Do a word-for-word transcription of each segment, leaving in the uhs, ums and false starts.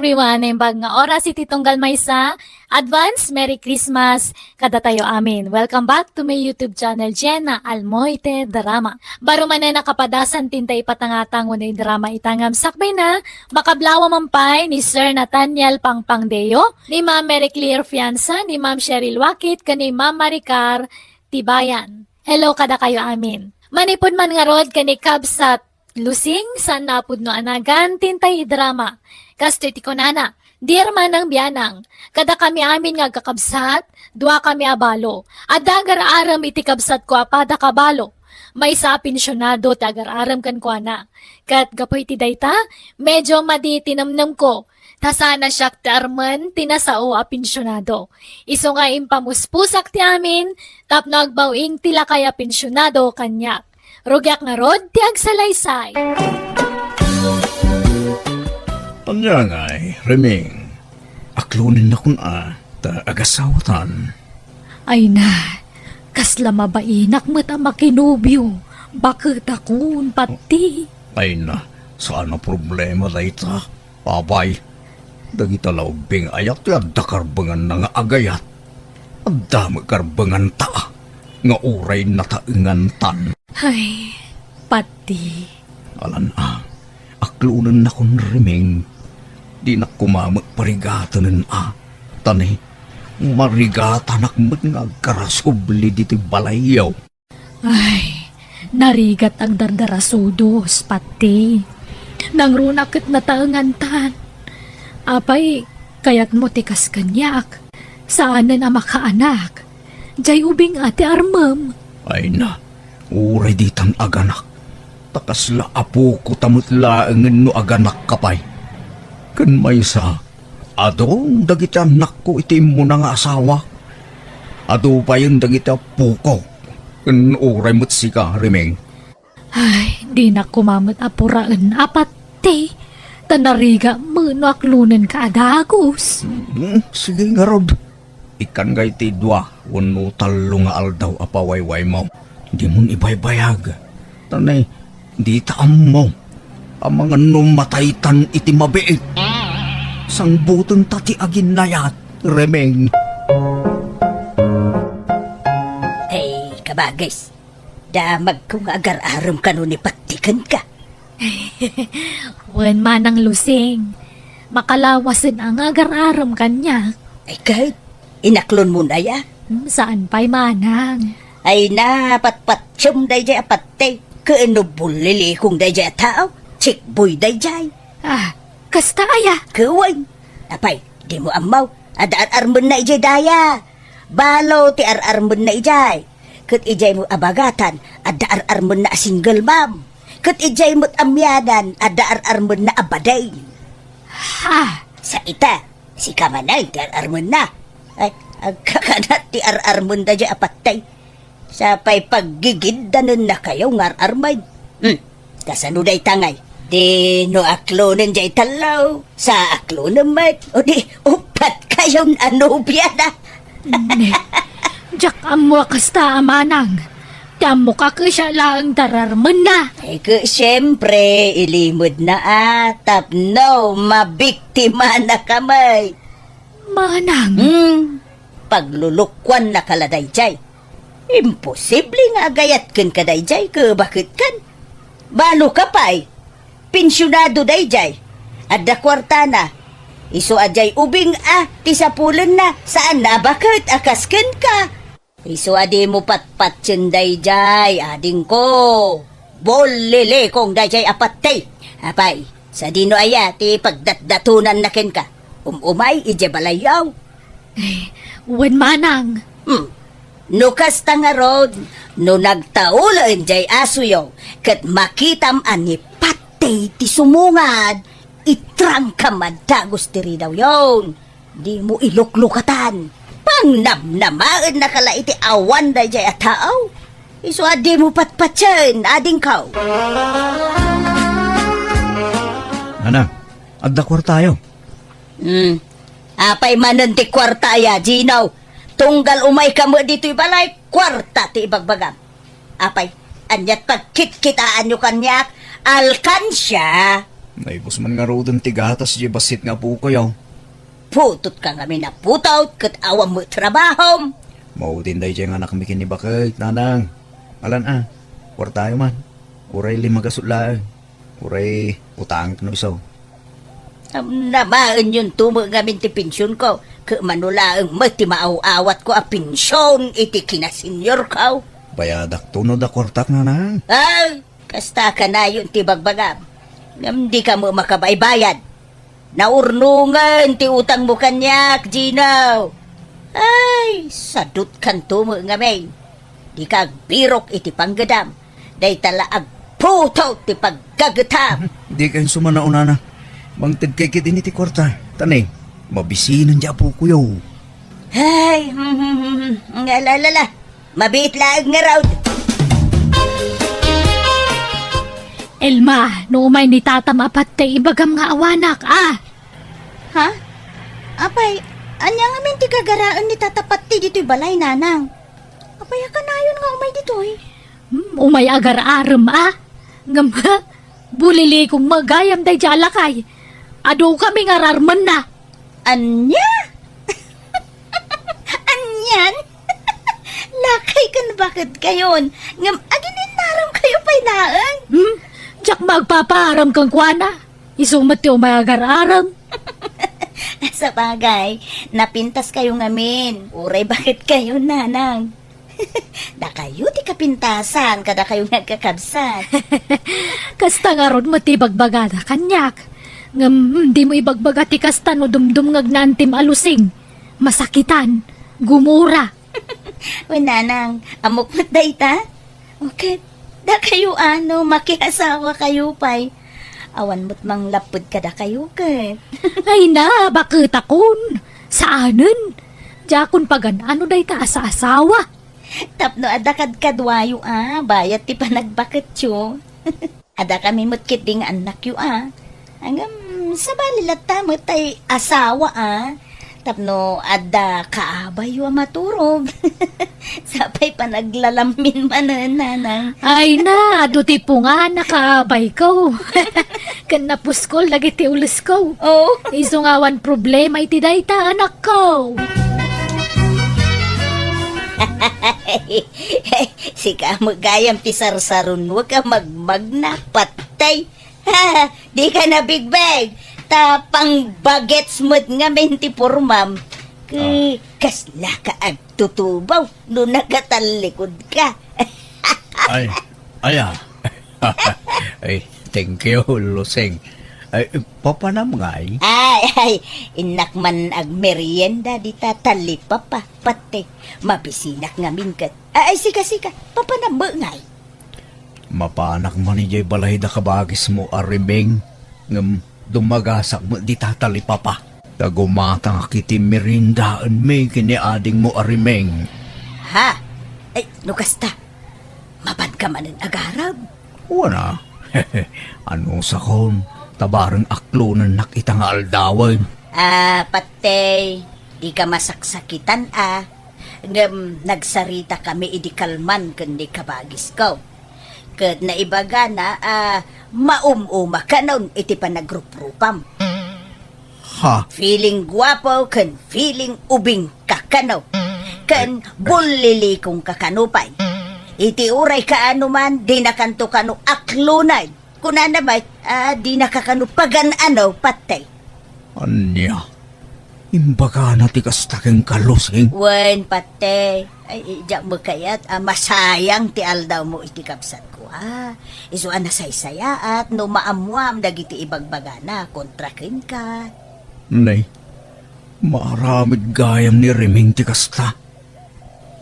Everyone, naimbag nga oras iti tunggal maysa, advance Merry Christmas kadatayo amin. Welcome back to my YouTube channel, Jenna Almoite Drama. Baro manen a kapadasan ti inta ipatangatang wenno idrama ita ngem sakbayna, makablawa man pay ni Sir Nathaniel Pangpangdeo, ni Ma'am Mary Claire Fianza, ni Ma'am Cheryl Wakit, ken ni Ma'am Maricar Tibayan. Hello kadakayo amin. Manipud man ngarud ken ni Kabsat Lusing, saan a pudno a nagan ti inta idrama. Kastoy ti kunana, Dear Manang Bianang, kadakami amin nga agkakabsat, duakami a balo. Adda agar-arem iti kabsatko a pada kabalo. Maysa a pensionado ti agar-arem kenkuana. Ket gapu iti dayta, medyo madi ti nemnemko. Ta saan a siak ti armen ti nasao a pensionado. Isu nga impamuspusak ti amin tapno agbaw-ing ti lakay a pensionado kaniak. Rugiak ngarud ti agsalaysay. Ania ngay, Reming? Aklonennakon a ta agasawatan. Ay na, kasla mabainak met a makinobio. Baketakon, Patti. Ay na, saan a problema dayta. Apay, dagita la ubbing ayat ti adda karbenganna nga agayat. Adda met karbenganta nga uray nataengantan. Ay, Patti. Alan a, aklonennakon, Reming. Dinak koma met parigatenen a. Ta ni, marigatanak met nga agkarasubli ditoy balayyo. Ay, narigat agdardarasudos, Patti. Nangruna ket nataengantan. Apay, kayatmo ti kas kaniak? Saanen a makaanak. Jay ubing a ti armem. Ay na, uray ditan aganak. Ta kasla apoko ta met laengen no aganakka pay. Ken maysa, adu dagiti annakko iti immuna nga asawa. Adu payen dagiti appoko. Ken uray met sika, Reming. Ay, dinak koma met a puraen a Patti. Ta narigat met no aklonenka a dagus. Hmm, sige ngarud. Ikkan ngay ti dua wenno tallo nga aldaw a pawaywaymo. Dimon ibaybayag. Ta ni, dita ammo. Amangan no mataytan iti mabiit. Sangbutenta ti aginnayat, Reming. Ay, kabagis. Damagko nga agar-arem kano ni Patti kenka. Wen, Manang Lusing. Makalawasen a nga agar-arem kaniak. Ay, ket, inaklonmon aya? Hmm, saan pay, Manang. Ay na, patpatsem dayjay a Patti. Ken no bullilikong dayjay a tao, checkboy dayjay. Ah, kasta aya? Ket wen. Apay, dimo ammo, adda ar-armenna ijay daya. Balo ti ar-armenna ijay. Ket ijay met a bagatan, adda ar-armenna a single mom. Ket ijay met a mianan, adda ar-armenna a bading. Ha? Sa ita, sika manen ti ar-armenna. Ay, agkakanat ti ar-armenda jay a Patti. Sa pay paggigiddanennakayo nga ar-armen. Hmm. Kasano dayta ngay? Di no aklonen jay tallo, sa aklonen met, o di uppat kayon a nobia na. Ne, diak ammo a kasta a Manang. Ti ammok a kasiak laeng ti ar-armenna. Ay, ket siempre, ilimedna a tapno mabiktimanaka met. Manang. Hmm, paglulukuannaka la dayjay. Imposible nga agayat kenka dayjay, ket baket kan? Baloka pay, pensionado dayjay. Adda kuartana. Isu a jay ubing a ti sapulenna, saan a baket a kas kenka. Isu a dimo patpatien dayjay, adingko. Bullilikong dayjay a Patti. Apay, sadino aya ti pagdatdatonanna kenka? Um-umay idiay balayyo. Eh, wen manang. Hmm. No kasta ngarud, no nagtaulaen jay asoyo, ket makitam a ni Patti ti sumungad, itrangkam a dagus ti ridawyon. Dimo iluklukatan. Pangnamnamaennaka la iti awan dayjay a tao. Isu a dimo patpatien, adingko. Nanang, adda kuartayo. Hmm. Apay manen ti kuarta aya, Gino? Tunggal umayka met ditoy balay, kuarta ti ibagbagam. Apay, aniat pagkitkitaanyo kaniak? Alkansia? Naibus man ngaruden ti gatas diay bassit nga apokoyo. Putotka ngamin a putot ket awan met trabahom. Maudin daydiay nga anakmi ken ni baket, nanang. Alan a, kuartayo man. Uray lima gasut laeng. Uray utangek no isu. Am, namaenyon to met ngamin ti pensionko. Ket mano laeng met ti maaw-awatko a pension iti kinasenyorko. Bayadakto no adda kuartak, nanang. Ay, kasta kanayon ti bagbagam. Ngem dika met makabaybayad. Naurnongen ti utangmo kaniak, Gino. Ay, sadutkanto met ngamin. Dika agbirok iti panggedam. Dayta la agputot ti paggagetam. Dika insumanao, nanang. Mangtedkay ketdi iti kuarta. Ta ne, mabisinen diay apokoyo. Ay, hmm, hmm, hmm, hmm. Nga, la, la, la. Mabiit laeng ngarud. Elma, no umay ni tatam a Patty, ibagam nga awanak, a. Ha? Apay, ania ngamin ti gagaraen ni Tata Patty ditoy balay, nanang? Apay a kanayon nga umay ditoy? Hmm, umay agar-arem, a. Ngem, bulilikong met gayam daydiay a lakay. Adu kami nga ararmenna. Ania? Anian? Lakay ken baketkayon, ngem agin-innaramkayo pay laeng? Hmm? Diak met agpapaaram kenkuana. Isu met ti umay agar-arem. Sabagay, napintaskayo ngamin. Uray baketkayo, nanang. Dakayo ti kapintasan kadakayo nga agkakabsat. Kasta ngarud met ti ibagbagada kaniak. Ngem, dimo ibagbaga ti kasta no dumdumngegna antim a lusing. Masakitan. Gumura. Wen, nanang, ammok met dayta? Okay. Dakayo a no makiasawakayo pay. Awan met manglapped kadakayo ket. Ay na, baketakon. Saanen. Diakon pagan-ano dayta a saasawa. Tapno adda kadkaduayo a bayat ti panagbaketyo. Adda kami met ketdi nga annakyo a. Ngem, sabali latta met tay asawa a. Tapno adda kaabayyo a maturog. Sapay panaglalammin manen, nanang. Ay na, adu ti pungan a kaabayko. Ken napuskol dagiti ulesko. Oh. Isu nga awan problema iti dayta, anakko. Sika met gayam ti sarsarunwek a magmagna, Patty. Dika nabigbeg, ta pangbagets met ngamin ti pormam. Ke-, Ah. Kaslaka agtutubaw no nakatallikudka. Ay, aya. Ay, thank you, Lusing. Ay, papanam ngay? Ay, ay, innak man agmerienda dita talipapa, Patty. Mabisinak ngamin ket. Ay, ay, sika, sika, papanam met ngay? Mapanak man idiay balay da kabagismo a Rimeng, ngem dumagasak met dita talipapa. Ta gumatangak iti meriendaenmi ken ni adingmo a Rimeng. Ha? Ay, no kasta, mapanka manen agarab? Wen a. Anusakon, ta bareng aklonennak ita nga aldawen. Ah, Patty, dika masaksakitan a. Ngem nagsaritakami idi kalman ken ni kabagisko. Ket naibagana a maum-uma kanon iti panagruprupam. Ha? Feeling guapo ken feeling ubing ka kano. Ken bullilikong ka kano pay. Iti uray kaano man, dinakanto kano aklonen. Kunana met, a, dinaka kano pagan-ano, Patty. Ania? Imbagana ti kasta kenka, Lusing? Wen, Patty. Ay, diak met kayat a masayang ti aldawmo iti kabsatko, a. Isu a nasaysayaat no maammoam dagiti ibagbagana kontra kenka. Nay, maaramid gayam ni Rimeng ti kasta.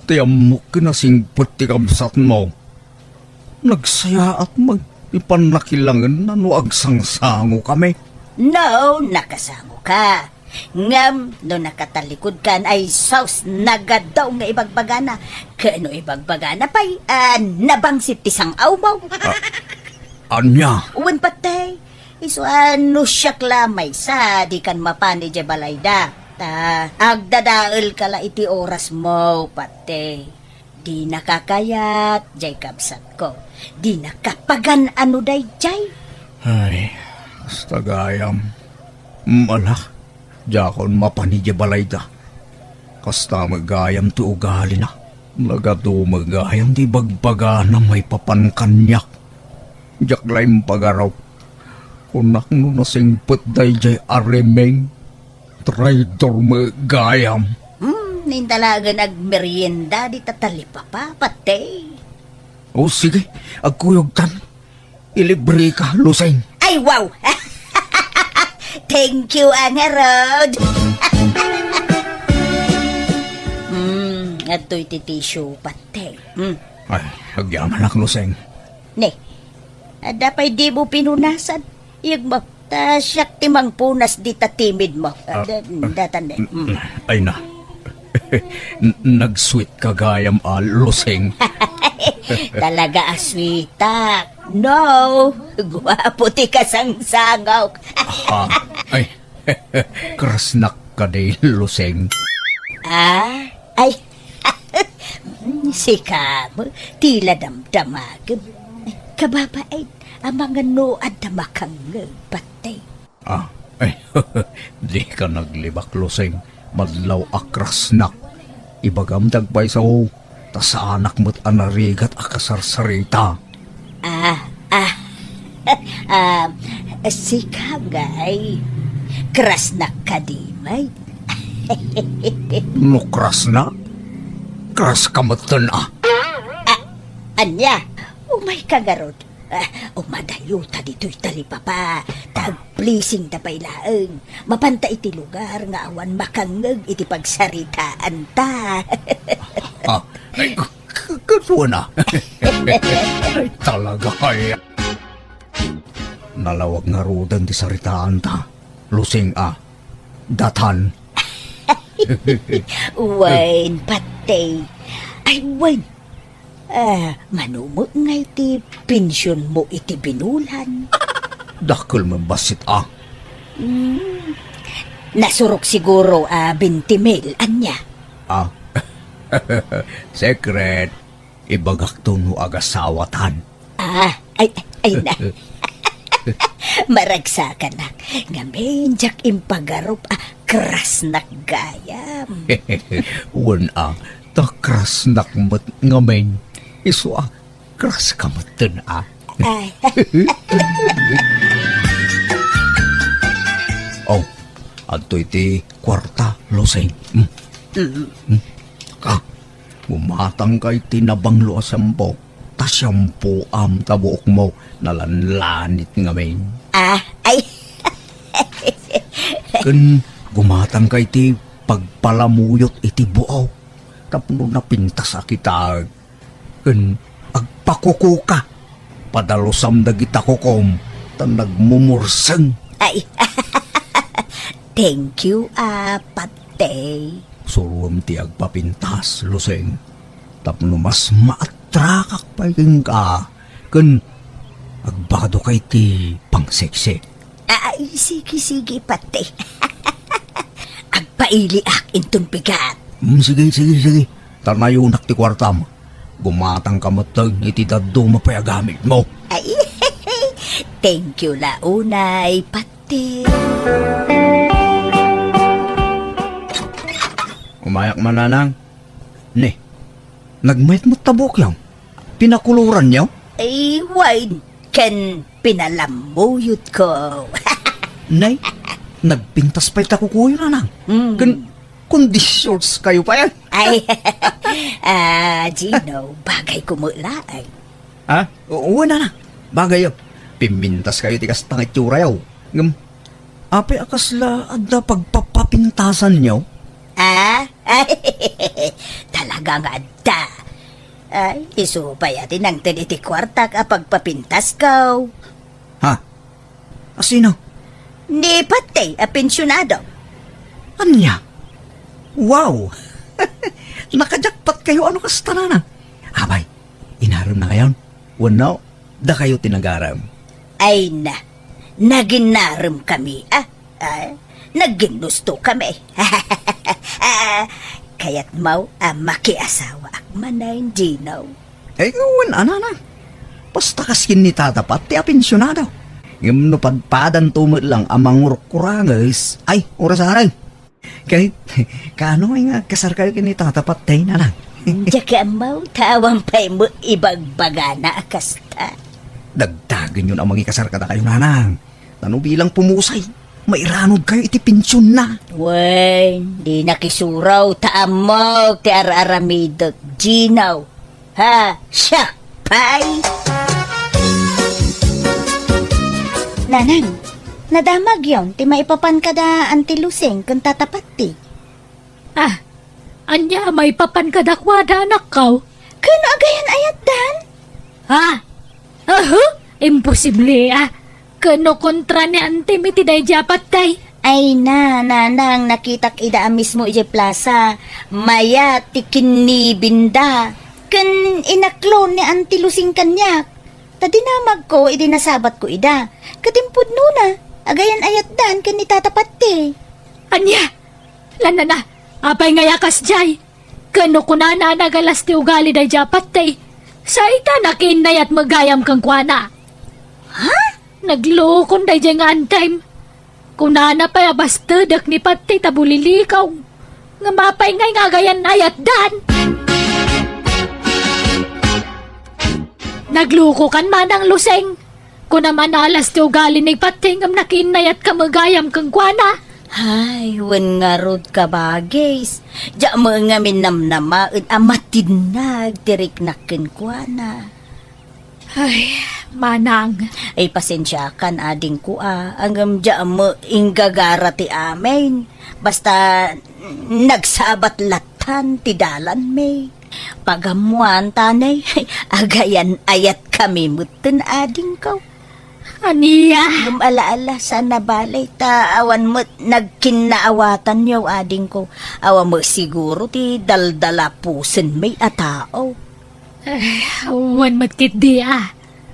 Ti ammok kinasingpet ti kabsatmo. Nagsayaat met ti pannakilangenna no agsangsangokami. No, nakasangoka. Ngem no nakatallikudkan, ay sus, nagadaw nga ibagbagana. Ket no ibagbagana pay, a, nabangsit ti sang-awmo. A, ania? Wen, Patty. Isu a no siak la maysa, dikan mapan idiay balayda. Ta agdadaelka la iti orasmo, Patty. Dinaka kayat, diay kabsatko. Dinaka pagan-ano daydiay. Ay, Kasta gayam. Mala, diakon mapan idiay balayda. Kasta met gayam ti ugalina. Nagadu met gayam ti bagbagana maipapan kaniak. Diak la impagarup. Kunak no nasingpet daydiay a Remeng. Traidor met gayam. Hmm, inta laeng agmerienda dita talipapa, pati. O, sige, agkuyogtan. Ilibreka, Luseng. Ay, wow! Thank you, a ngarud. Hmm, adtoy ti tissue, pati. Hmm. Ay, agyamanak, Luseng. Ne, adda pay dimo pinunasan. Iyagmo, ta siak ti mangpunas dita timidmo. Ah, Ah, da-, ah, datan, eh. Mm. Ay na. N-, nag-sweet ka gayam a, Luseng. Talaga a sweetak. No, guapo ti kasangsangok. Ha? Ay, krasnak kadi, Luseng. Ah? Ay, sika met, ti la damdamagem. Kababain, amangan no adda makangngeg, pati. Ah, ay, dika naglibak, Luseng. Madlaw a krasnak. Ibagam ti agpayso, ta saanak met a narigat a kasarsarita. Ah, ah. Ah, sika ngay. Krasnak kadi met. No krasnak? Kras ka metten, ah. Ah, ania? Umayka ngarud. Ah, umadayota ditoy talipapa. Ta Ah. Ag-blessing ta pay laeng. Mapanta iti lugar nga awan makangngeg iti pagsaritaanta. Ah, ay, k-, k-, kasuana. Ay, talaga, ay. Nalawag ngaruden ti saritaanta. Luseng a. Datan. Wen, pati. Ay, wen. Ah, mano met ngay ti pensionmo iti binulan? Dakkel met bassit, ah. Hmm. Nasurok siguro a twenty mil, ania? Ah. Secret. Ibagakto no agasawatan. Ah, ay, ay na. Maragsakanak. Ngamin, diak impagarup a krasnak gayam. Wen a, ta krasnak met ngamin. Isu a, kras ka metten a. Ay. Oh, adtoy ti kuarta, Luseng. Mm. Mm. Ka, gumatangka iti nabanglo a sampo. Ta siampuam ta buokmo nalanlanit ngamin. Ah, ay. Ken gumatangka iti pagpalamuyot iti buok tapno napintas a kitaek. Ken agpakukuka. Padalusam dagita kukom ta nagmumurseng. Ay. Thank you, a, pati. Suroem ti agpapintas, Luseng, tapno mas maatrakak pay kenka, ken agbado kay ti pangseksek. Ay, sige, sige, pati. Agpailiak inton pigat. Mm, sige, sige, sige. Ta nayonak ti kuartam. Gumatangka metten iti dadduma pay a gamitmo. Ay, thank you la unay, pati. Umayak man, nanang. Ne, nagmayat met ta buokyo. Pinakuloranyo? Ay, wen, ken pinalamuyotko. Nay, nagpintas pay ta kukuyo, nanang. Mm. Ken kondisyones kayo pay. Ay, ah, Gino, bagay ko met laeng. Ha? O, wen, nanang. Bagay, oh. Pimpintas kayo ti kasta nga itsura, yo. Ngem, apay a kasla adda pagpapapintasanyo? Ah? Talaga nga adda. Ay, isu pay a ti nangted iti kuartak a pagpapintasko. Ha? Asino? Ni Patay a pensionado. Ania? Wow! Nakajakpat kayo, ano kasta, nana? Abay, inarem na kayon? Wenno, dakayo ti nagarem? Ay na, naginarem kami, ah. Ah, nagginusto kami. Ah, kayat mo a makiasawaak manen, Gino? Ay, wen, anana. Basta kas kin ni Tata Pat ti apensionado. Ngem no padpadanto met lang a mangurkuranges, ay, orasanen. Kay, kaano nga agkasarkayo ken ni Tata Patay, Nanang? Diak ammo ta awan pay met ibagbagana a kasta. Dagdagenyon a mangikasar kadakayo, Nanang. Ta no bilang pumusay, mairanudkayo iti pensionna. Wen, di nakisuraw ta ammok ti ar-aramidek, Gino. Ha, siak pay. Nanang, nadamagyon ti maipapan kada Auntie Lusing ken Tata Patti. Ah, ania a maipapan kadakuada, anakko? Ken agayan-ayatdan? Ha? Aha, imposible, ah. Ken no kontra ni Auntie mi ti daydi a Patay? Ay na, Nanang, nakitak ida a mismo idiay plasa. Mayat ti kinnibinda. Ken inaklo ni Auntie Lusing kaniak. Ta dinamagko idi nasabatko ida. Ket impudnona, agayan-ayatdan ken ni Tata Patti. Ania? Lanana, apay nga kasdiay? Ken no kunana a nagalas ti ugali daydi a Patay, sa ita nakiinnayat met gayam kenkuana. Ha? Naglukon daydi nga Auntie mi. Kunana pay a bastedek ni Patay ta bulilikaw. Ngem apay ngay nga agayan-ayatdan? Naglukokan, Manang Lusing. Kunam a naalas ti ugali ni Patay ngem nakiinnayatka met gayam kenkuana. Ay, wen ngarud, kabagis. Diak met ngamin namnamaen a matinnag ti riknak kenkuana. Ay, Manang. Ay, pasensiakan, adingko, a. Ngem diak met inggagara ti amin. Basta, nagsabat lattan ti dalanmi. Pagammoan ta, ne, agayan-ayatkami metten, adingko. Ania? Ngem ala-ala, saan a bale, ta awan met nagkinnaawatanyo, adingko. Awan met siguro ti daldalapusenmi a tao. Eh, wen met ketdi, a.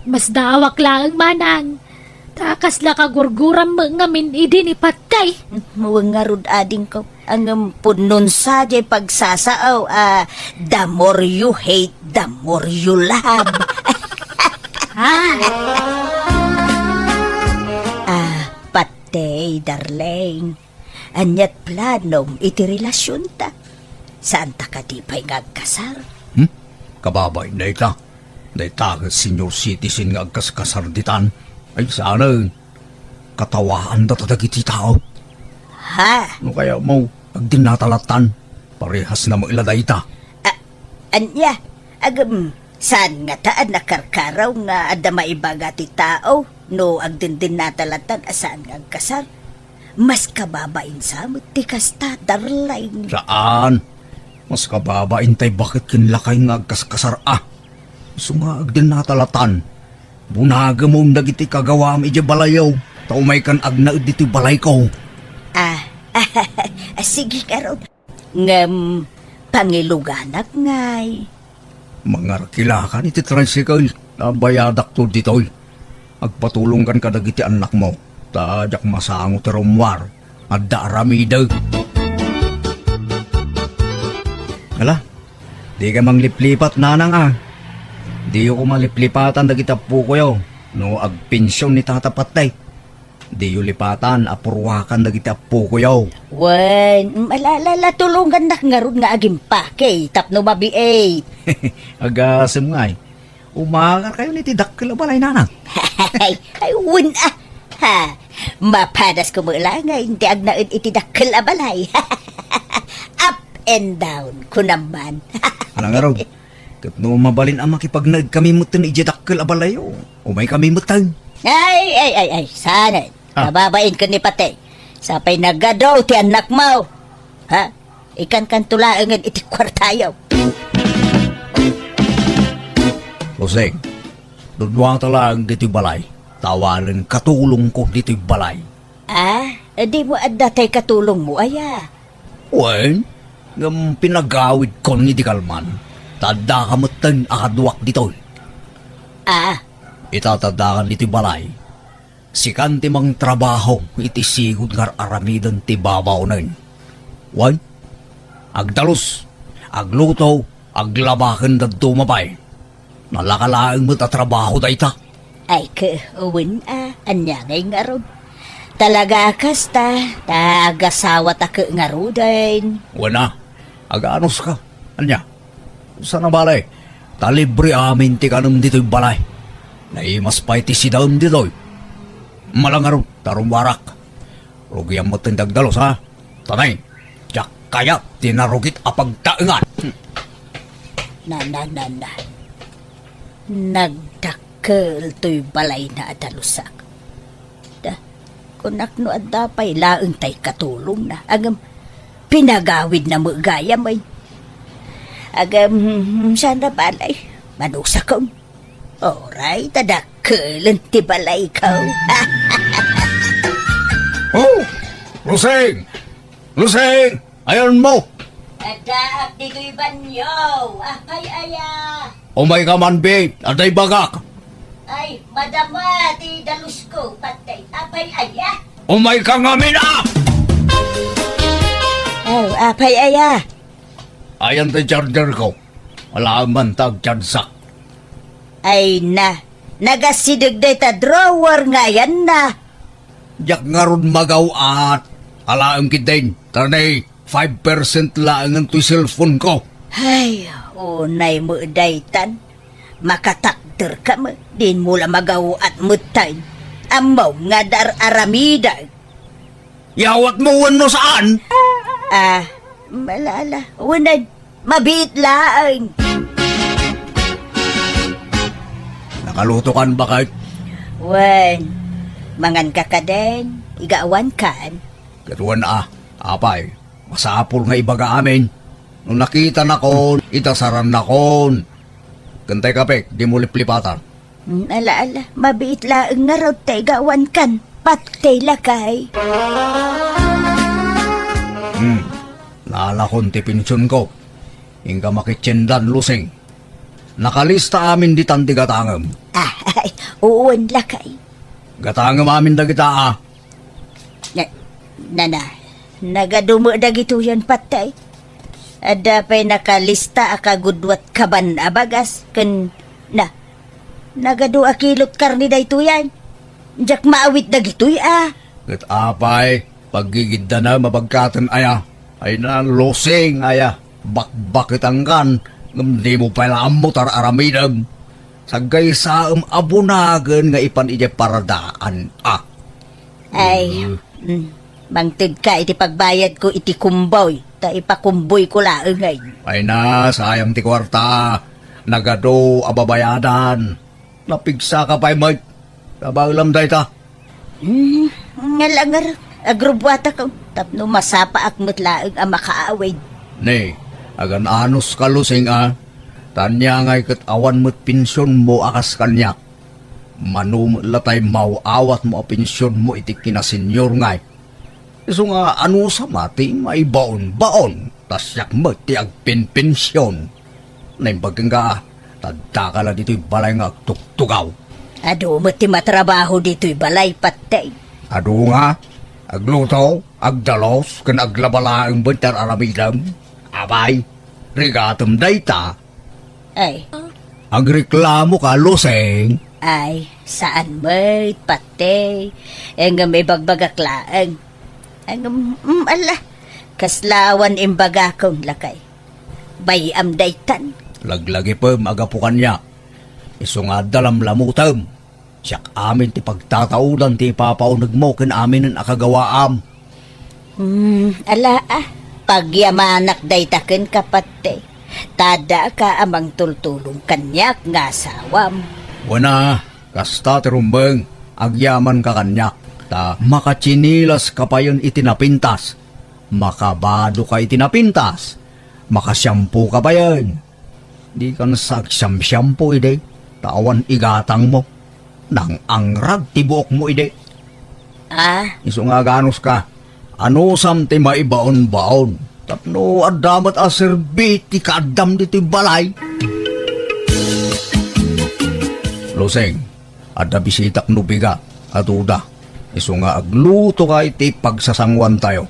Masdaawak laeng, Manang. Ta kasla kagurguram met ngamin idi ni Patay. Wen ngarud, adingko. Ngem pudno sa diay pagsasao a the more you hate, the more you love. Ha? Ah, Patay, darling. Aniat planom iti relasionta? Saanta kadi pay nga agkasar? Hmm? Kababain dayta. Dayta ket senior citizen nga agkaskasar ditan. Ay, saanen. Katawaandata dagiti tao. Ha? No kaya mo, agdinnata lattan. Parehas na mo ila dayta. A-, ania? Agem, saan ngata a nakarkaraw nga adda maibaga ti tao no agdindinnata lattan a saan nga agkasar? Mas kababain sa met ti kasta, darling. Saan? Mas kababain tay baket ken lakay nga agkaskasar a. Isu nga agdinnata lattan. Bunagem dagiti kagawam idiay balayyo, ta umaykan agnaed ditoy balayko. Ah, sige ngarud. Ngem, pangiluganak ngay. Mangarkilakan iti tricycle a bayadakto ditoy. Agpatulongkan kadagiti annakmo, ta diak masango ti rummuar. Adda aramidek. Ala, dika mangliplipat, Nanang, a. Diyo koma liplipatan dagiti appokoyo no agpension ni Tata Patay. Diyo lipatan a purwakan dagiti appokoyo. Wen, ala, ala, ala, tulongannak ngarud nga agimpake tapno mabiit. Agasem ngay. Umakarkayon iti dakkel a balay, Nanang. Ay, ay, wen, a. Ha, mapadasko met laeng nga agnaed iti dakkel a balay. Up and down, kunam man. Ala ngarud, ket no mabalin a makipagnaedkami metten idiay dakkel a balayyo, umaykami metten. Ay, ay, ay, ay, saanen. Ah. Kababain ken ni Patay. Sapay nagadu ti annakmo. Ha? Ikankanto laengen iti kuartayo. Jose, duduata laeng ditoy balay. Ta awanen katulongko ditoy balay. Ah, dimo adda tay katulongmo, aya? Wen, ngem pinagawidkon idi kalman. Ta addaka metten a kaduak ditoy. Ah. Ita ta addakan ditoy balay. Sikan ti mangtrabaho iti sigud nga ar-aramiden ti babaonen. Wen, agdalus, agluto, aglaba ken dadduma pay. Nalaka laeng met a trabaho dayta. Ay, ke, wen a, ania ngay ngarud? Talaga kasta, ta agasawata ke ngaruden. Wen a, aganuska. Ania? Sana bale, ta libre amin ti kanem ditoy balay. Naimas pay ti sidaem ditoy. Mala ngarud, ta rummuarak. Rugiam met ti dagdalus, ha? Tanay, diak kayat ti narugit a pagtaengan. Na, na, na, na. Nagdakkel toy balayna a dalusak. Da, kunak no adda pay laeng tay katulongna. Ngem, pinagawidna met gayam, ay. Ngem, saan a bale? Manusakon. Oray, ta dakkelen ti balayko. Oh! Lusing! Lusing! Ayanmo! Addaak ditoy banio. Apay aya? Umayka man, bi. Adda ibagak. Ay, madama ti dalusko, patay. Apay aya? Umayka ngamin, a! Oh, apay aya? Ayan ti charger ko. Alaem man ta agchargeak. Ay na, nagasideg dayta drawer nga ayanna. Diak ngarud magaw-at. Alaem ketdin, ta nay five percent laengen toy cellphone ko. Ay, unay met daytan. Makatakderka met, dinmo la magaw-at metten. Ammom nga dar-aramidek. Yawatmo wenno saan? Ah, ala, ala, wen, mabiit laeng. Nakalutokan baket? Wen, manganka kadin, igawankan. Ket wen a, apay, masapul nga ibaga amin. No nakitanakon, idasarannakon. Ken tay kapek, dimo liplipatan. Hmm, ala, ala, mabiit laeng ngarud ta igawankan. Patay lakay. Hmm, naalakon ti pensionko. Inka makitiendan, Lusing. Nakalista amin ditan ti gatangem. Ah, ay, wen lakay. Gatangem amin dagita, a. Na, na, na, nagadu met dagitoyen, patay. Adda pay nakalista a kagudua ket kaban a bagas, ken na, nagadu a kilot karne daytoyen. Diak maawit dagitoy, a. Ket apay, paggigiddana mabagkaten aya. Ay na, Lusing aya. Bakbaketankan, ngem dimo pay la ammo ti ar-aramidem. Saggaysaem a bunagen nga ipan idiay paradaan, a. Ay, mm, mangtedka iti pagbayadko iti kumboy, ta ipakumboyko laeng, ay. Ay na, sayang ti kuarta. Nagadu a babayadan. Napigsaka pay met. Kabaelam dayta. Hmm, nga langar, agrubbuatak tapno masapaak met laeng a makaawid. Ne, agan-anuska, Lusing, a. Ta ania ngay ket awan met pensionmo a kas kaniak. Mano met la tay maaw-awatmo a pensionmo iti kinasenyor ngay. Isu nga anusam a ti maibaonbaon, ta siak met ti agpenpension. Naimbag kenka, ta addaka la ditoy balay nga agtugtugaw. Adu met ti matrabaho ditoy balay, patay. Adu nga, agluto, agdalus, ken aglaba laeng ti ar-aramidem. Apay, rigatem dayta. Ay. Agreklamoka, Lusing? Ay, saan met, patay. Ngem ibagbagak laeng. Ngem, mm, ala, kasla awan imbagakon, lakay. Bay-am daytan. Laglagipem a gapu kaniak. Isu nga adda lamlamutem. Siak amin ti pagtataudan ti ipapaunegmo ken aminen a kagawaam. Hmm, ala a, pagyamanak dayta kenka, patay. Ta addaka a mangtultulong kaniak nga asawam. Wen a, kasta ti rumbeng, agyamanka kaniak, ta makatsinilaska payen iti napintas, makabadoka iti napintas, makasiampoka payen. Dikan sa agsiamsiampo idi, ta awan igatangmo. Nang-angrag ti buokmo idi. Ah? Isu nga aganuska, anusam ti maibaonbaon tapno adda met a serbi ti kaaddam ditoy balay? Lusing, adda bisitak no bigat a duda. Isu nga aglutoka iti pagsasangoantayo.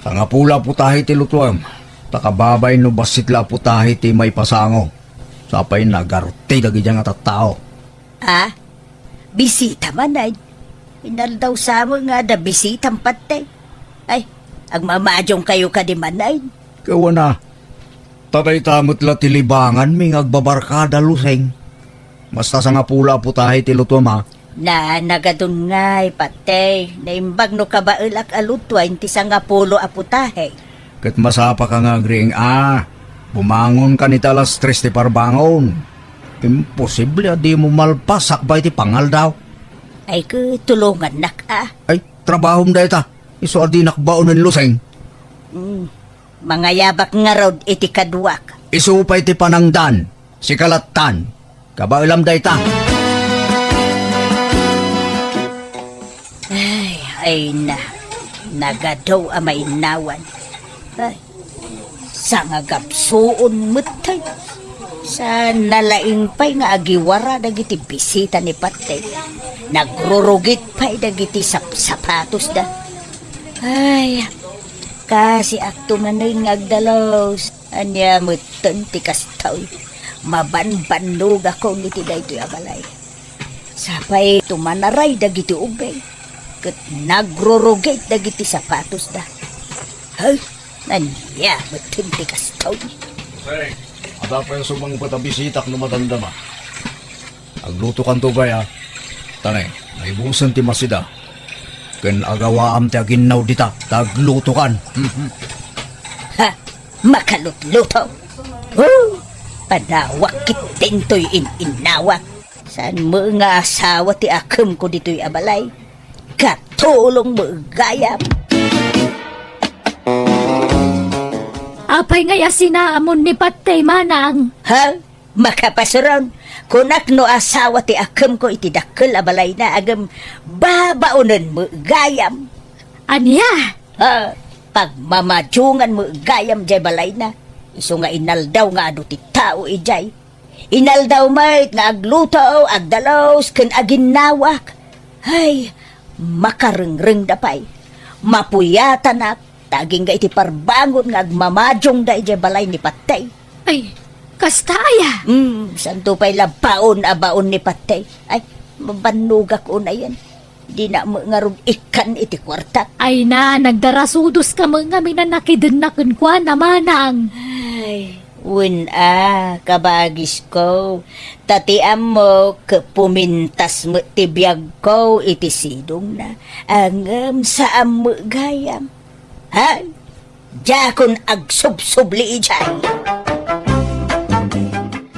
Sangapu la a putahe ti lutoem, ta kababay no bassit la a putahe ti maipasango. Sapay nagarti dagidiay nga tattao. Ah? Bisita manen. Inaldaw sa met nga adda bisitam, Patey. Ay, agmamadiongkayo kadi manen. Kawana, ta dayta met la ti libanganmi nga agbabarkada, Lusing. Basta sangapulo a putahe ti lutuam, a. Na, nagadun ngay, Patey. Naimbag no kabaelak a lutuaen ti sangapulo a putahe. Ket masapaka nga agriing a, bumangonkan iti alas tres ti parbangon. Imposible a dimo malpas sakbay ti pangaldaw. Ay, ket tulongannak a. Ay, trabahom dayta. Isu a dinak baonen, Lusing. Mm, mangayabak ngarud iti kaduak. Isu pay ti panangdan. Sika lattan. Kabaelam dayta. Ay, ay na. Nagadu a mainnawan. Ay, sangagapsuon met tay. Sa nalaing pay nga agiwara dagiti bisita ni Patey. Nagrurugit pay dagiti sapsapatosda. Ay, kasi akto manen nga agdalus. Ania metten ti kastoy? Mabanbannogakon iti daytoy a balay. Sapay tumanaray dagiti ubing, ket nagrurugit dagiti sapatosda. Hay, ania metten ti kastoy? Hey, adda pay sumangpet a bisitak no madamdama. Aglutokanto gayam. Tanay, naibusen ti masida. Ken agawaam ti aginnaw dita, ta aglutokan. Ha? Makalutluto? Oh, padawak ket dintoy in-innawak. Saan met nga asawa ti akemko ditoy a balay? Katulong met gayam. Apay nga asinaamon ni Patey, manang? Ha? Makapasuron, kunak no asawa ti akemko iti dakkel a balayna, agem babaonen met gayam. Ania? Ha, pagmamadiongan met gayam jay balayna. Isu nga inaldaw nga adu ti tao ijay. Inaldaw met nga agluto, agdalus, ken aginnawak. Hay, makarengrengda pay. Mapuyatanak, ta agingga iti parbangon nga agmamadiongda idiay balay ni Patey. Ay, kasta aya? Hmm, santo pay la baon a baon ni Patey. Ay, mabannogak unayen. Dina met ngarud ikkan iti kuartak. Ay na, nagdarasudoska met ngamin a nakidenna kenkuana, manang. Ay, wen a, kabagisko. Ta ti ammok, pumintas met ti biagko iti sidongna. Ngem saan met gayam. Ha? Diakon agsubsubli idiay.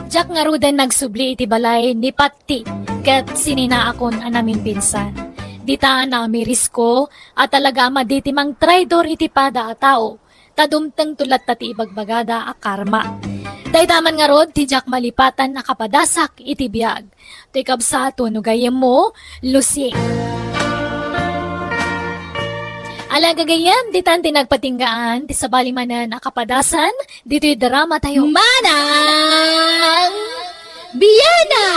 Diak ngaruden nagsubli iti balay ni Patti, ket sininaakon a namimpinsan. Dita a naamirisko a talaga a madi ti mangtraidor iti pada a tao, ta dumtengto latta ti ibagbagada a karma. Dayta man ngarud ti diak malipatan a kapadasak iti biag. Toy kabsato no gayyemmo, Lucy. Ala gagayyem, ditan ti nagpatinggaan, ti sabali manen a kapadasan, ditoy drama tayo. Manang Biana!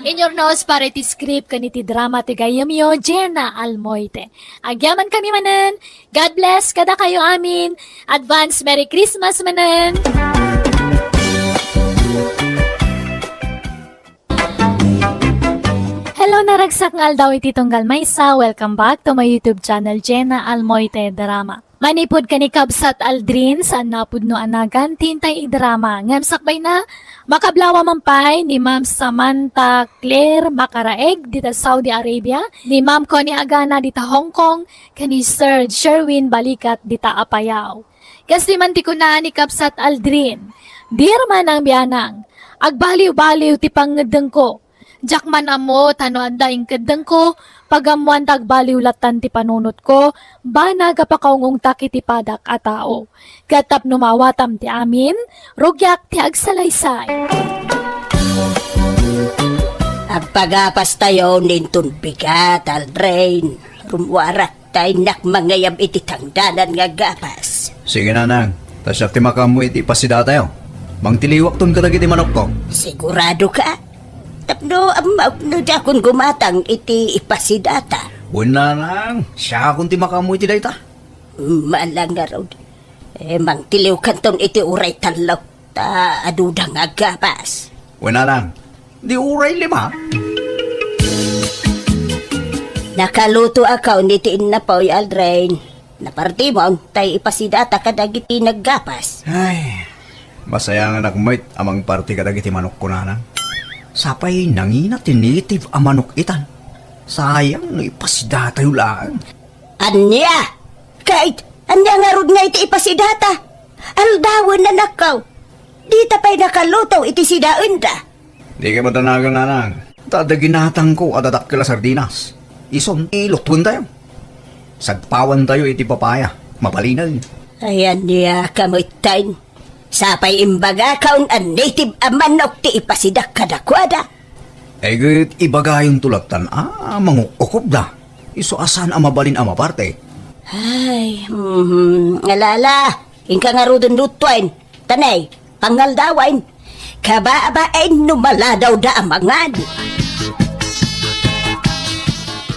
Inyurnos para iti script ken iti drama ti gayyemyo, Jenna Almoite. Agyaman kami manen, God bless kadakayo amin. Advance Merry Christmas manen. Hello, naragsak nga aldaw iti tunggal maysa. Welcome back to my YouTube channel, Jenna Almoite Drama. Manipud ken ni Kabsat Aldrin, saan napudno a nagan ti intay idrama. Ngem sakbayna, makablawa man pay ni Ma'am Samantha Claire Makaraeg dita Saudi Arabia, ni Ma'am Connie Agana dita Hong Kong, ken ni Sir Sherwin Balikat dita Apayao. Kastoy man ti kuna ni Kabsat Aldrin, "Dear Manang Bianang, agbaliw-baliw ti pangngeddengko. Diak man ammo ta no adda inkeddengko, pagammoan ta agbaliw lattan ti panunotko, banag a pakaung-ungtak iti padak a tao. Ket tapno maawatam ti amin, rugiak ti agsalaysay." Agpagapas tayo ninton bigat, Aldrin. Rummuarak ta innak mangayab iti tangdanan nga gapas. Sige, nanang. Ta siak ti makaammo iti ipasidatayo. Mangtiliwakton kadagiti manokko. Sigurado ka? Tapno ammaok no diakon gumatang iti ipasidata. Wen, nanang. Siakon ti makaammo iti dayta. Malangarod. Eh, mangtiliwkanton iti uray tallo. Ta aduda nga gapas. Wen, nanang. Di uray lima. Nakalutoakon iti innapoy, Aldrin. Napartimon, tay ipasidata kadagiti naggapas. Ay, masayanganak met a mangparti kadagiti manok, kunana. Sapay nangina ti native a manok itan. Sayang no ipasidatayo laeng. Ania? Kait, ania ngarud nga iti ipasidata? Aldawen, anakko. Dita pay nakaluto iti sidaenda. Dika madanagan, nanang. Ta adda ginatangko a dadakkel a sardinas. Isun ti lutuentayo. Sagpawantayo iti papaya. Mabalinen. Ay, ania ka metten? Sapay imbagakon a native a manok ti ipasidak kadakuada. Ay, ket ibagayonto lattan a manguk-ukopda. Isu a saan a mabalin a maparte. Ay, mhm, alala. Inka ngaruden lutoen. Tanay, pangaldawen. Kababain no maladawda a mangan.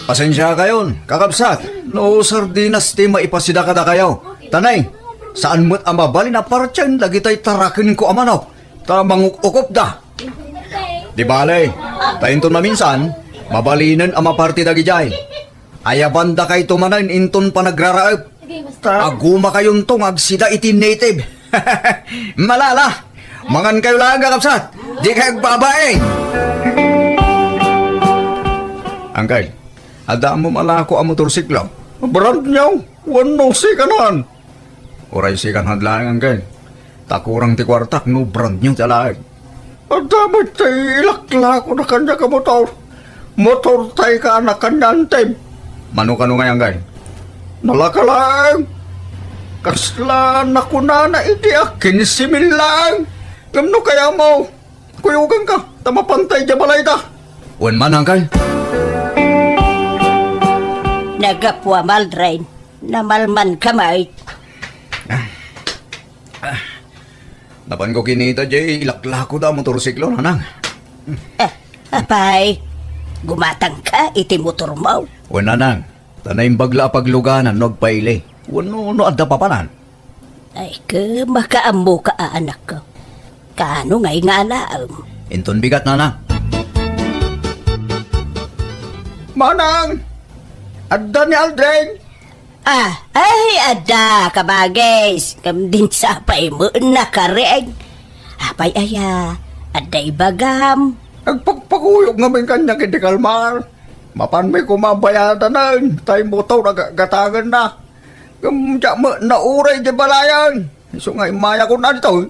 Pasensiakayon, kakabsat, no sardinas ti maipasida kadakayo. Tanay, saan met a mabalin a partien dagitay tarakenko a manok, ta manguk-ukopda. Di bale, ta inton maminsan, mabalinen a maparte dagidiay. Ayabandakayto manen inton panagraraep. Ta agumakayonto nga agsida iti native. Malala, mangankayo laeng, kakabsat. Dikay agbabain. Angkel, adda ammom a lako a motorsiklo? Brand new, wenno second hand? Uray second hand laeng, Angkel. Ta kurang ti kuartak no brand new ti alaek. Adda met ti ilaklakona kaniak a motor. Motortay kaan a kaniak, Angkel. Mano kano ngay, Angkel? Nalaka laeng. Kasla nakunana idi a kinse mil laeng. Ngem no kayatmo, kuyoganka, ta mapantay diay balayda. Wen man, Angkel. Nagapuam, Aldrin. Namalmanka met. Ah. Ah. Napanko kinita diay ilaklakoda a motorsiklo, nanang. Eh, apay, gumatangka iti motormo? Wen, nanang. Ta naimbag la a pagluganan no agpaili. Wenno no adda papanan. Ay, ket makaammoka a, anakko. Kaano ngay nga alaem? Inton bigat, nanang. Manang! Adda ni Aldrin! Ah, ay, adda, kabagis. Ngem dinsapay met nakariing. Apay aya, adda ibagam? Agpakpakuyog ngamin kaniak iti kalman. Mapanmi koma bayadanen, tay motor a ga-, gatangenna. Ngem diak met nauray di balayan. Isu nga immayakon ditoy.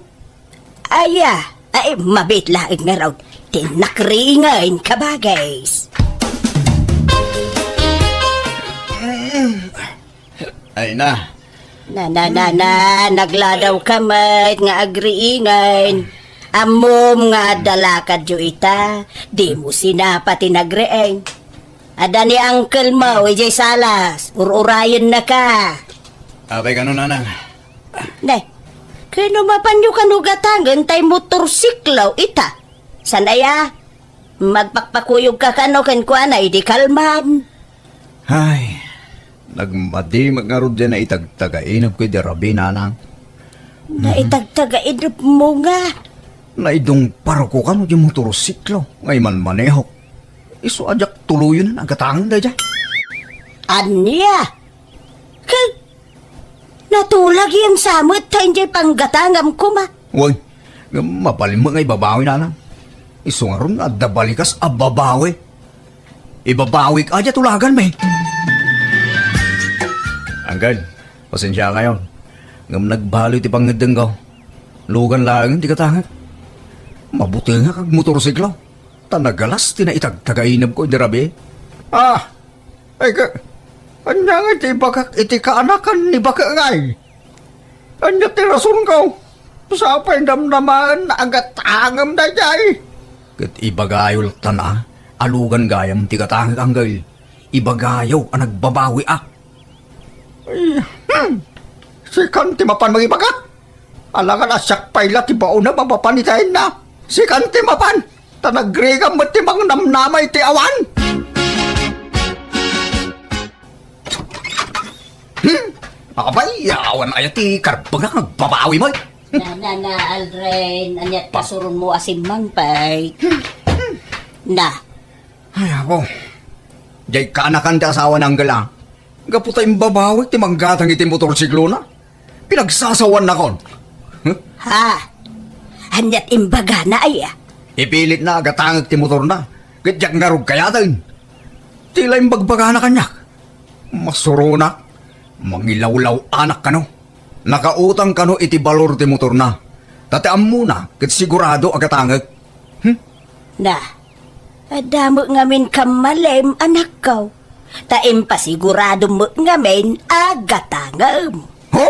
Aya, ay, mabiit laeng ngarud ti nakriingen, kabagis. Ay na. Na, na, na, na, nagladawka met nga agriingen. Ammom nga adda lakadyo ita, dimo sinapa ti nagriing. Adda ni uncle mo, idiay salas, ur-urayennaka. Apay kano, nanang? Ne, kano mapanyo kano gatangen tay motorsiklo ita? Saan aya? Magpakpakuyogka kano kenkuana idi kalman. Ay, nagmadi met ngarud diay naitagtagainepko idi rabii, nanang. Naitagtagainepmo nga? Naidungparko kano diay motorsiklo nga imanmanehok. Isu a diak tuloyen a gatangen daydiay. Ania? Ket natulagem sa met ta idiay panggatangam koma. Wen, ngem mabalin met nga ibabawi, nanang. Isu ngarud nga adda balikas a babawi. Ibabawik a diay tulaganmi. Angkel, pasensiakayon. Ngem nagbaloy ti pangngeddengko. Lugan laengen ti gatangek. Mabutengak agmotorsiklo. Ta nagalas ti naitagtagainepko idi rabii. Ah, Ay, ka, ania ngay ti ibagak iti kaanakan ni Bake ngay? Ania ti rasonko? Sapay namnamaen a gatangem daydiay. Ket ibagayo lattan a, alugan gayam ti gatangek, Angkel. Ibagayo a nagbabawi a. Ay, hmm. Sikan ti mapan mangibaga? Alangan a siak pay la ti baonem a mapan iti ayna. Sikan ti mapan. Ta nagrigam met ti mangnamnama iti awan. Hmm? Apay, awan aya ti karbengak nga agbabawi met. Na, na, na, Aldrin, ania't pasuronmo a simmangpet? Na. Ay, apo. Diay kaanakan ti asawa ni Angkel a. Gapu ta imbabawik ti manggatang iti motorsiklona. Pinagsasawaannakon. Huh? Ha? Ania't imbagana aya? Ipilitna a gatangek ti motorna, ket diak ngarud kayaten. Ti la imbagbagana kaniak. Masuronak, mangilawlaw-anak kano. Nakautang kano iti balor ti motorna. Ta ti ammona ket sigurado a gatangek. Hmm? Na, adda met ngamin kammalem, anakko. Ta impasigurado met ngamin a gatangem. Ho!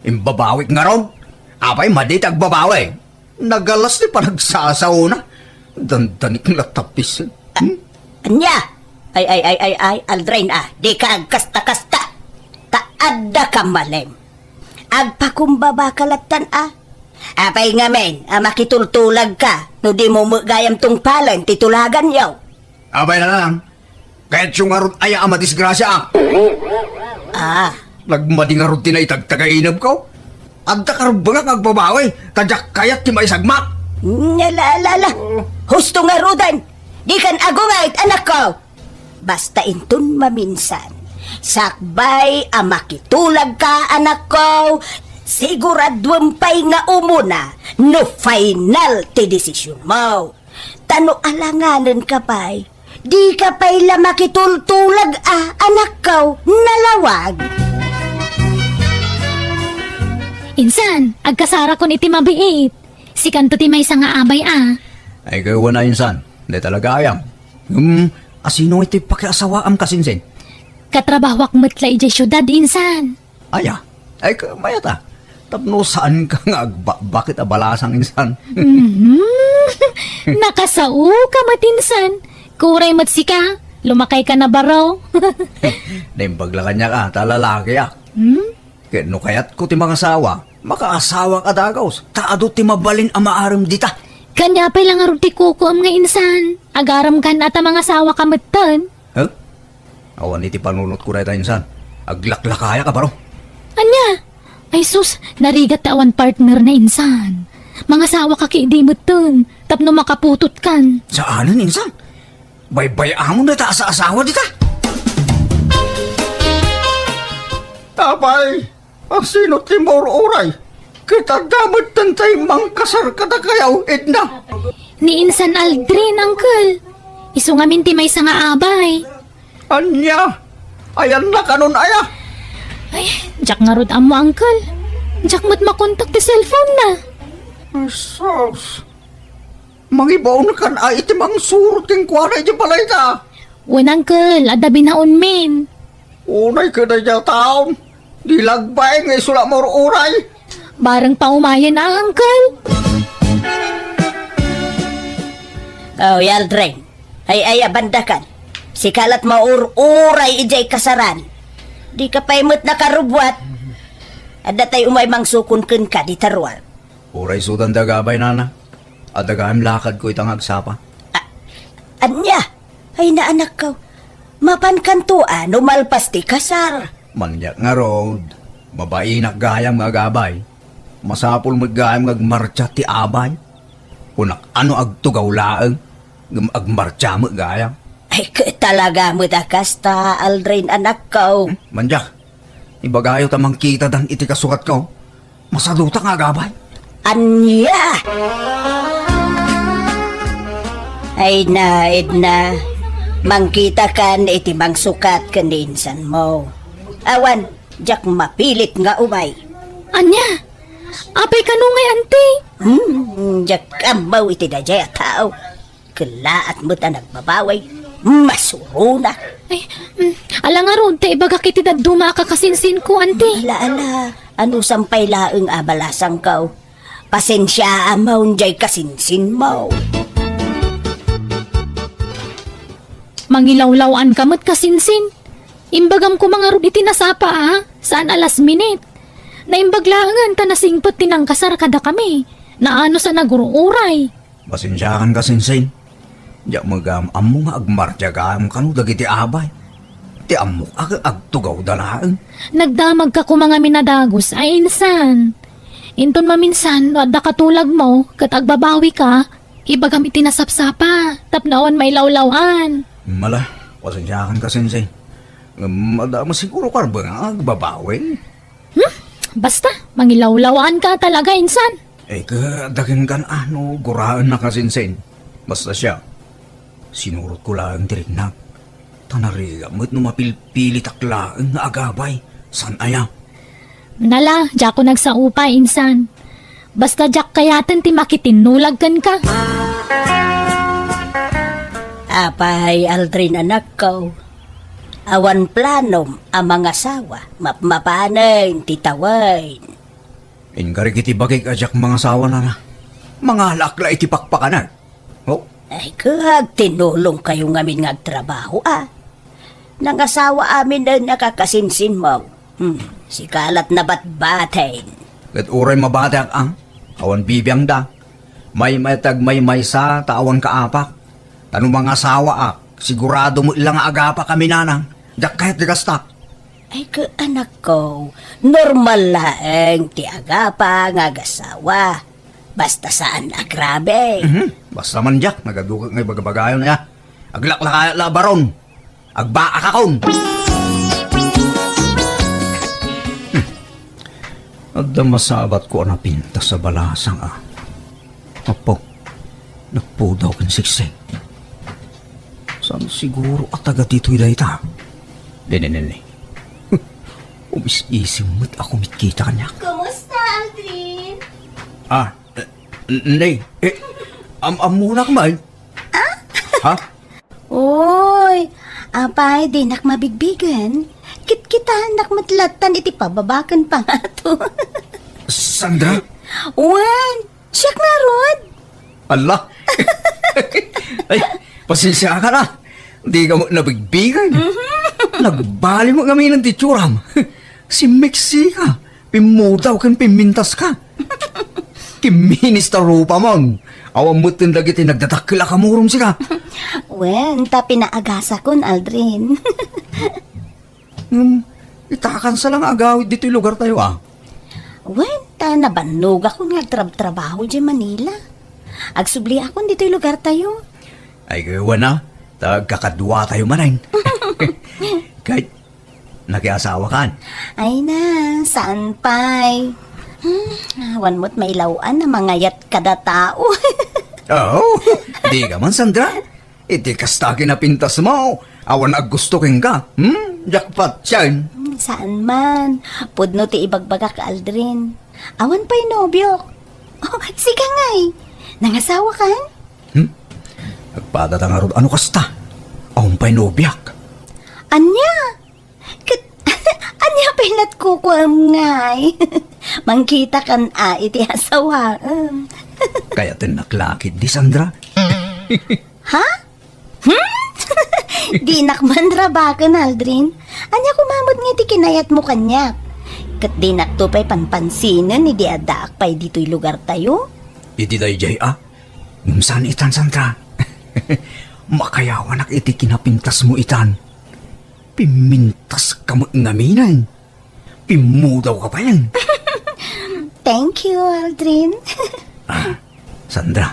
Imbabawik ngarud? Apay madi ti agbabawi? Nagalas ti panagsasaona. Dandanik la tapis. Hmm? Ania? Ay, ay, ay, ay, ay, Aldrin, a, dika agkasta-kasta. Ta adda kammalem. Agpakumbaba ka lattan, a. Apay ngamin a makitultulagka no dimo met gayam tungpalen ti tulaganyo? Apay na lang. Kayatyo ngarud aya a madisgrasia, a? Ah. Nagmadi ngarud ti naitagtagainebko. Adda karubengak nga agbabawi, ta diak kayat ti maisagmak. Ala, ala, ala. Husto ngaruden. Dikan agungayt, anakko. Basta inton maminsan, sakbay a makitulagka, anakko, siguraduem pay nga umuna no final ti desisionmo. Ta no alanganenka pay, dika pay la makitultulag a, anakko, nalawag. Insan, agkasarakon iti mabiit. Sikanto ti maysa nga abay a. Ay, kayo na, insan. Di talaga ayam. Hmm, asino iti pakiasawaam, kasinsin? Katrabahoak met la idiay siudad, insan. Aya, ay, ka-, mayat a. Tapno saanka nga agbakbak iti balasang, insan. Mhm. Nakasaoka met, insan. Kuray met sika. Lumakayka na baro. Naimbag la kaniak a, ta lalakiak. Hmm? Ket no kayatko ti mangasawa, makaasawak a dagus, ta adu ti mabalin a maarem dita. Kaniapay la ngarud ti kukuem nga insan? Agarem kan a ta mangasawaka metten. Huh? Awan iti panunotko dayta, insan. Aglaklakayak a baro. Ania? Ay sus, narigat ta awan partner na insan. Mangasawaka ketdi metten, tapno makaputotkan. Saanen, insan? Baybay-amon dayta asasawa dita. Apay, asino ti maur-uray? Ket adda metten tay mangkasar kadakayo, Edna. Ni insan Aldrin, uncle. Isu ngamin ti maysa nga abay. Ania? Ayanna kanon aya? Ay, diak ngarud ammo, uncle. Diak met makontak ti cellphone na. Ay, sus. Mangibaonkan a iti mangsurot kenkuana iti balayta. Wen, uncle, adda binaonmin. Unay kadaydiay a taon, di lagbaen nga isu la maur-uray. Bareng paumayen a, uncle. Oh, Aldrin. Ay, ay, abandakan. Sika la't maur-uray idiay kasaran. Dika pay met nakarubbuat. Adda tay umay mangsukon kenka dita ruar. Uray sudan da agabay, nana. Adda gayam lakadko ita nga agsapa. A-, ania? Ay, naanakko. Mapankanto a no malpas ti kasar. Maniak ngarud, mabainak gayam nga agabay. Masapul met gayam nga agmartsa ti abay. Kunak a no agtugaw laeng, ngem agmartsa met gayam. Ay, ket talaga met a kasta, Aldrin, anakko. Hmm? Maniak, ibagayo ta mangkitadan iti kasukatko. Masaduta nga agabay. Ania? Ay na, Edna, mangkitakan iti mangsukat ken ni insanmo. Awan, diak mapilit nga umay. Ania? Apay kano ngay, anti? Hmm, diak ammo iti daydiay a tao. Kellaat met a nagbabawi. Masurona. Ay, mm, ala ngarud, ta ibagak iti dadduma a kakasinsinko, anti. Ala, ala, anusam pay laeng a balasangko. Pasensiaam diay kasinsinmo. Mangilawlaw-anka met, kasinsin. Imbagam koma ngarud iti nasapa, a, saan a last minute. Naimbag laengen ta nasingpet ti nangkasar kadakami. Naanus a nagur-uray. Pasensiakan, kasinsin. Diak met gayam ammo nga agmartsa gayam kano dagiti abay. Ti ammok a ket agtugawda laeng. Nagdamagka koma ngamin a dagus a insan. Inton maminsan no adda katulagmo ket agbabawika, ibagam iti nasapsapa tapno awan mailawlaw-an. Mala, Pasensiakan ka, Sensei. Ngem adda met siguro karbeng nga agbabawi. Hmm? Basta, mangilawlawaanka talaga, insan. Eh, ka, dagen kan ano, guraen na ka, Sensei. Basta siya, sinurotko laeng ti riknak. Ta narigat met no mapilpilitak laeng nga agabay. Saan aya? Nala, diakon agsaupa, insan. Basta diak kayaten ti makitinnulag kenka. Apay, Aldrin, anakko. Awan planom a mangasawa, mapmapanen ti tawen. Inkari iti bagik a diak mangasawa, nana. Mangalaak la iti pakpakanak. Oh? Ay, kag tinulongkayo ngamin nga agtrabaho, a. Nangasawa aminen a kakasinsinmo. Hmm, sika lat nabatbaten. Ket uray mabateak, a, awan bibiangda. Maymayta agmaymaysa ta awan kaapak. Ta no mangasawaak, sigurado met la nga agapa kami, nanang. Diak kayat ti kasta. Ay, ka, anakko, normal laeng ti agapa nga agasawa. Basta saan a grabe. Mhm. Basta man diak, nagaduket nga ibagabagayon, ya. Aglaklakayat la a baron. Agbaakakon. Hmm. Adda masabatko a napintas a balasang, a. Apo, nagpudaw ken siksik. Saan siguro a taga ditoy dayta? Nene, nene. Umis-isim met a kumitkita kaniak. Kumusta, Aldrin? Ah, eh, n-, ne, eh, am-, ammonak man. Ah? Ha? Oy, apay, dinak mabigbigen. Kitkitaennak met lattan iti pababa ken pangato. Sandra? Wen, siak ngarud. Alla. Ay, pasensiakan, a. Dika met nabigbigen. Mhm. Nagbali met ngamin ti itsuram. Simmeksika, pimmudaw ken pimmintaska. Kimminis ta rupamon. Awan metten dagiti nagdadakkel a kamurom sika. Wen, ta pinaagasakon, Aldrin. Ngem, itakansa la nga agawid ditoy lugartayo, a. Wen, ta nabannogakon nga agtrabtrabaho idiay Manila. Agsubliakon ditoy lugartayo. Ay, wen a, ta agkakaduatayo manen. Ket, nakiasawakan? Ay na, saan pay. Hmm, awan met mailaw-an a mangayat kada tao. Oh, dika man, Sandra. Iti kasta a kinapintasmo, awan aggusto kenka. Hmm? Jackpot, sian. Hmm, saan man. Pudno ti ibagbagak, Aldrin. Awan pay nobiok. Oh, sika ngay. Nangasawakan? Hmm? Agpadata ngarud a no kasta. Awan pay nobiak. Ania? Ket, ania pay lat kukuam ngay? Mangkitakan a iti asawaem. Kayatennak la ketdi, Sandra. Ha? Hmm? Dinak man rabaken, Aldrin. Ania koma met nga iti kinayatmo kaniak? Ket dinakto pay panpansinen idi addaak pay ditoy lugartayo? Idi daydiay a? Ngem saan itan, Sandra. Makayawanak iti kinapintasmo itan. Pimmintaska met ngaminen. Pimmudawka pay. Thank you, Aldrin. Ah, Sandra,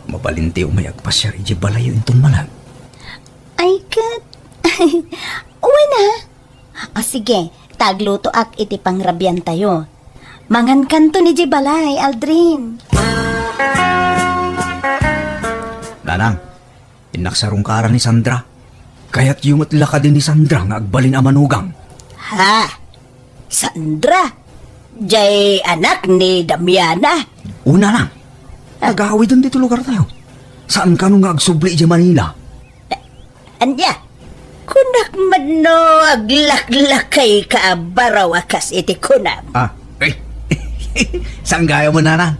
mabalinti umay agpasiar idiay balayo inton manag. Ay, ket. Wen a. Ah, sige, ta aglutoak iti pangrabiantayo. Mangankanton idiay balay, Aldrin. Nanang, innak sarungkaran ni Sandra. Kayatyo met la kadi ni Sandra nga agbalin a manugang? Ha? Sandra? Jay anak ni Damiana? Una lang. Ah. Agawiden ditoy lugartayo. Saan kano nga agsubli idiay Manila? Ania? Kunak met no aglaklakayka a baro a kas iti kunam. Ah, ay. Saan gayam, Nanang?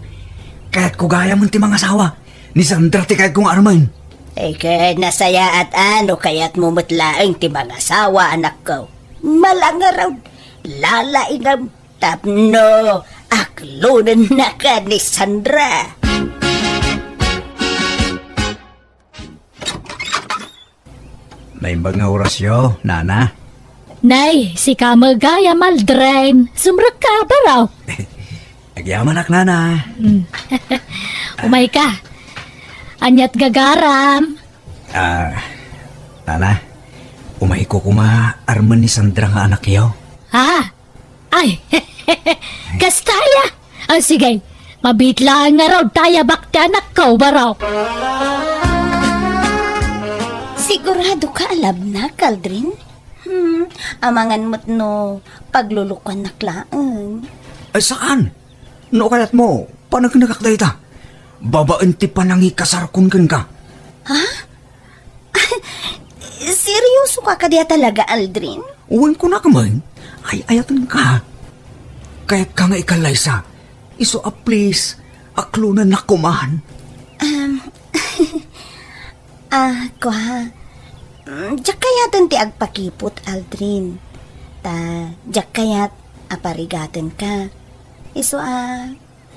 Kayatko gayam ti mangasawa. Ni Sandra ti kayatko nga armen. Ay, ket nasayaat a no kayatmo met laeng ti mangasawa, anakko. Malangarod, lalaingam, tapno aklonennaka ni Sandra. Naimbag nga orasyo, Nana. Nay, sika met gayam, Aldrin. Sumrekka, baro. Agyamanak, Nana. Mm. Umayka. Aniat gagaram? Ah, Nana, umayko koma armen ni Sandra nga anakyo. Ah, ay, kasta aya. Ah, sige, mabiit laeng ngarud ta ayabak ti anakko, barok. Sigurado ka a labnak, Aldrin? Hmm, amangan met no paglulukuannak laeng. Ay, saan? No kayatmo, paneknekak dayta. Babaen ti panangikasarkon kenka. Ha? Seryoso ka kadi a talaga, Aldrin? Wen, kunak man, ay-ayatenka. Kayatka nga ikallaysa. Isu a please, aklonennak koman. Um, ah, kua. Mm, diak kayaten ti agpakipot, Aldrin. Ta, diak kayat a parigatenka. Isu a,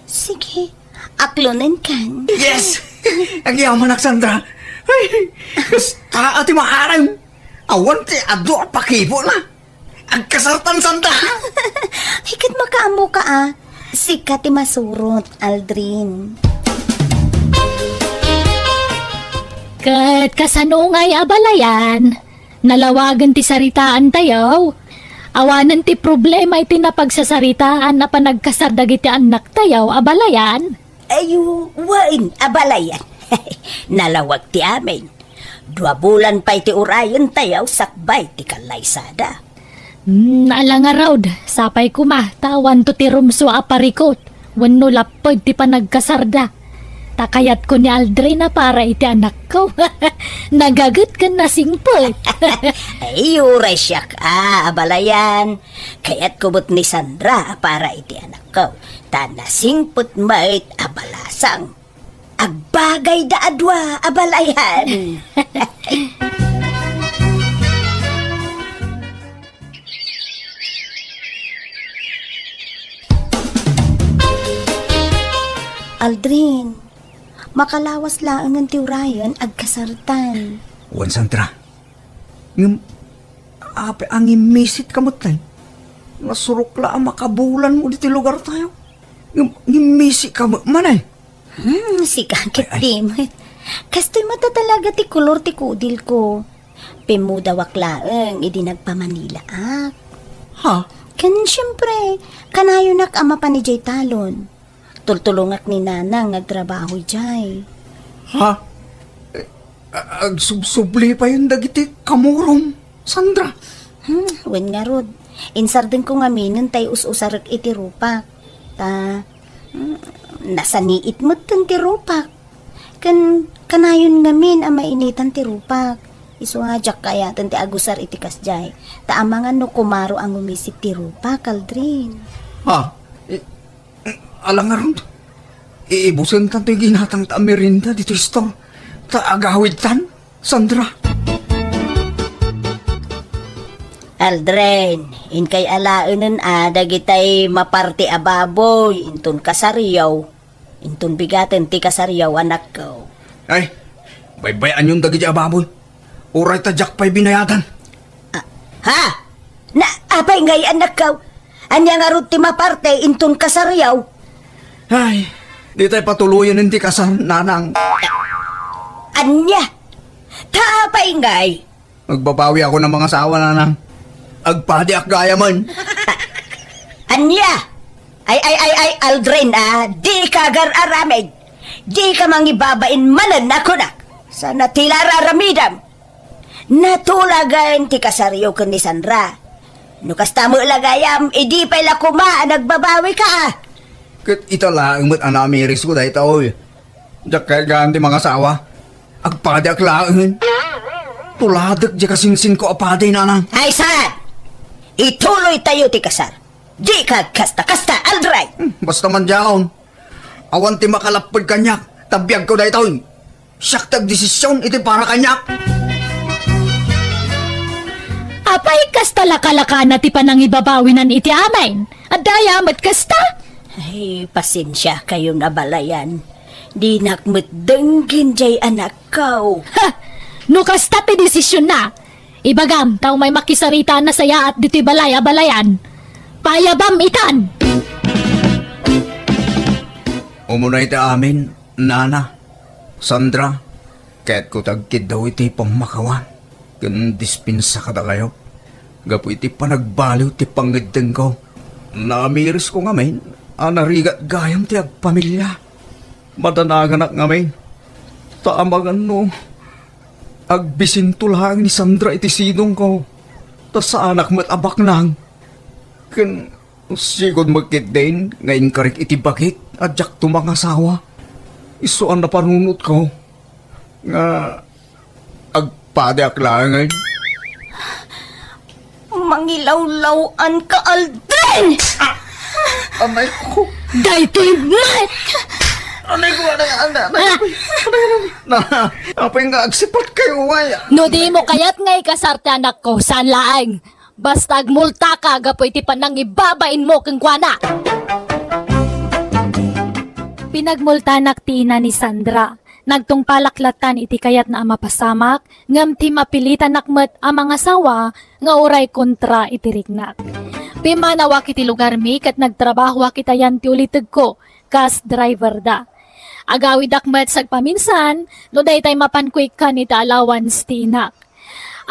sige, aklonenkan. Yes! Agyamanak, Sandra. Ay, kasta a ti maaram. Awan ti adu a pakipotna. Agkasartan, Sandra. Ay, ket makaammoka a. Sika ti masurot, Aldrin. Ket kasano ngay a balayan? Nalawagen ti saritaantayo. Awanen ti problema iti napagsasaritaan a panagkasar dagiti annaktayo a balayan. Ay, wen, a balayan. Nalawag ti amin. Dua bulan pay ti urayentayo sakbay ti kallaysada. Hmm, ala ngarud, sapay koma, ta awanto ti rumsua a parikut, wenno lapped ti panagkasarda. Ta kayatko ni Aldrin a para iti anakko. Nagaget ken nasingpet. Ay, uray siak a, a balayan. Kayatko met ni Sandra a para iti anakko. Ta nasingpet met a balasang. Agbagayda a dua a balayan. Aldrin, makalawas laengen ti urayen agkasartan. Wen, Sandra. Ngem, apay a ngimmisit ka met, tay? Nasurok la a makabulan mo diti lugartayo. Ngem, ngimmisit ka met man, ay? Hmm, sika ket di met. Kastoy met a talaga ti kolor ti kudilko. Pimmudawak laeng idi nagpamanilaak. Ha? Ken siempre, kanayonak a mapan idiay talon. Tultulongak ni Nanang nga agtrabaho idiay. Ha? Eh, a-, agsubsubli payen dagiti kamurom, Sandra? Hmm, wen ngarud. Insardengko ngamin tay us-usarek iti rupak. Ta, hmm, nasaniit metten ti rupak. Ken kanayon ngamin a mainitan ti rupak. Isu nga diak kayaten ti agusar iti kasdiay. Ta amangan no kumaro a ngumisit ti rupak, Aldrin. Ha? I-, Ala ngarud, iibusentan toy ginatangta a merienda ditoy store. Ta agawidtan, Sandra. Aldrin, inkay alaenen a dagitay maparti a baboy inton kasaryo, inton bigaten ti kasaryo, anakko. Ay, baybay-anyon dagiti a baboy. Uray ta diak pay binayadan. Ah, ha? Na, apay ngay, anakko? Ania ngarud ti maparte inton kasaryo? Ay, ditay patuloyen ti kasar, Nanang. Ania? Ta apay ngay? Agbabawi ako ng mga asawa, Nanang. Agpadiak gayamen. Ania? Ay, ay, ay, ay, Aldrin, ah, di ka agar-aramid. Di ka mangibabain manen a kunak. Sana ti la ar-aramidam. Natulagen ti kasaryo ken ni Sandra. No kasta met la gayam, idi pay la koma a nagbabawi ka, ah. Ket ita laeng met a namirisko daytoy. Diak kayat gaan ti mangasawa. Agpadiak laengen. Tuladek diay kasinsinko a padi, Nanang. Ay, saan? Ituloytayo ti kasar. Di ka kasta-kasta, Aldrin. Hmm, basta man diaon. Awan ti makalapped kaniak, ta biagko daytoy. Siak ti agdesisyon iti para kaniak. Apay, kasta lakalakana ti panangibabawinan iti amin? Adda aya met kasta? Ay, pasensiakayon a balayan. Dinak met denggen diay anakko. Ha! No kasta ti desisionna, ibagam ta umay makisarita a nasayaat ditoy balay a balayan. Payabam itan! Umuna iti amin, Nana, Sandra, kayatko ti agkiddaw iti pammakawan. ken dispensa kadakayo gapu iti panagbaliw ti pangngeddengko. Namirisko ngamin a narigat gayam ti agpamilia. Madanaganak ngamin, ta amangan no agbisinto laeng ni Sandra iti sidongko, ta saanak met a baknang. Ken sigud met ketdin nga inkarik iti bagik a diakto mangasawa. Isu a napanunotko nga agpadiak laengen. Mangilawlaw-an ka, Aldrin! Ah! Amay ko. Daytoy met! Amay ko, anay, anay, anay, Ah! anay, anay, anay. Na, apay nga agsipat kayo, ay. No di mo kayat nga ikasar ti anakko, saan laeng? Basta agmultaka gapu iti panangibabainmo kenkuana. Pinagmultanak ti ina ni Sandra. Nagtungpalak lattan iti kayatna a mapasamak, ngem ti mapilitanak met a mangasawa nga uray kontra iti riknak. Pimmanawak iti lugarmi ket nagtrabahoak iti ayan ti ulitegko, kas driver da. Agawidak met sagpaminsan no daytay mapanko ikkan iti allowance ti inak.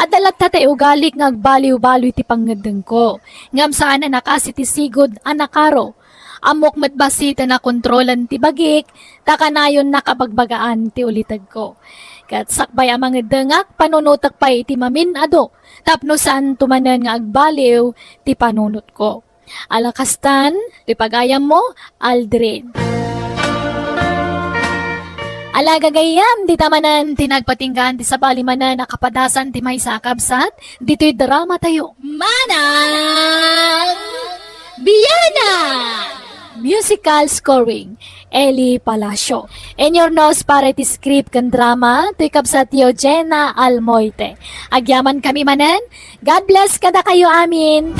Adda latta tay ugalik nga agbaliw-baliw iti pangngeddengko, ngem saan a nakasi ti sigud a nakaro. Ammok met bassit a nakontrolan ti bagik, ta kanayon nakabagbagaan ti ulitegko. Ket sakbay a mangeddengak, panunotek pay iti mamin-adu tapno saanto manen nga agbaliw ti panunotko. Ala kastan, ti pagayammo, Aldrin. Ala gagayyem, dita manen ti nagpatinggaan ti sabali manen a kapadasan ti maysa a kabsat, ditoy drama tayo. Manang Biana! Musical scoring, Eli Palacio. Inyurnos para iti script ken drama, toy kabsatyo Jenna Almoite. Agyamankami manen, God bless kadakayo amin.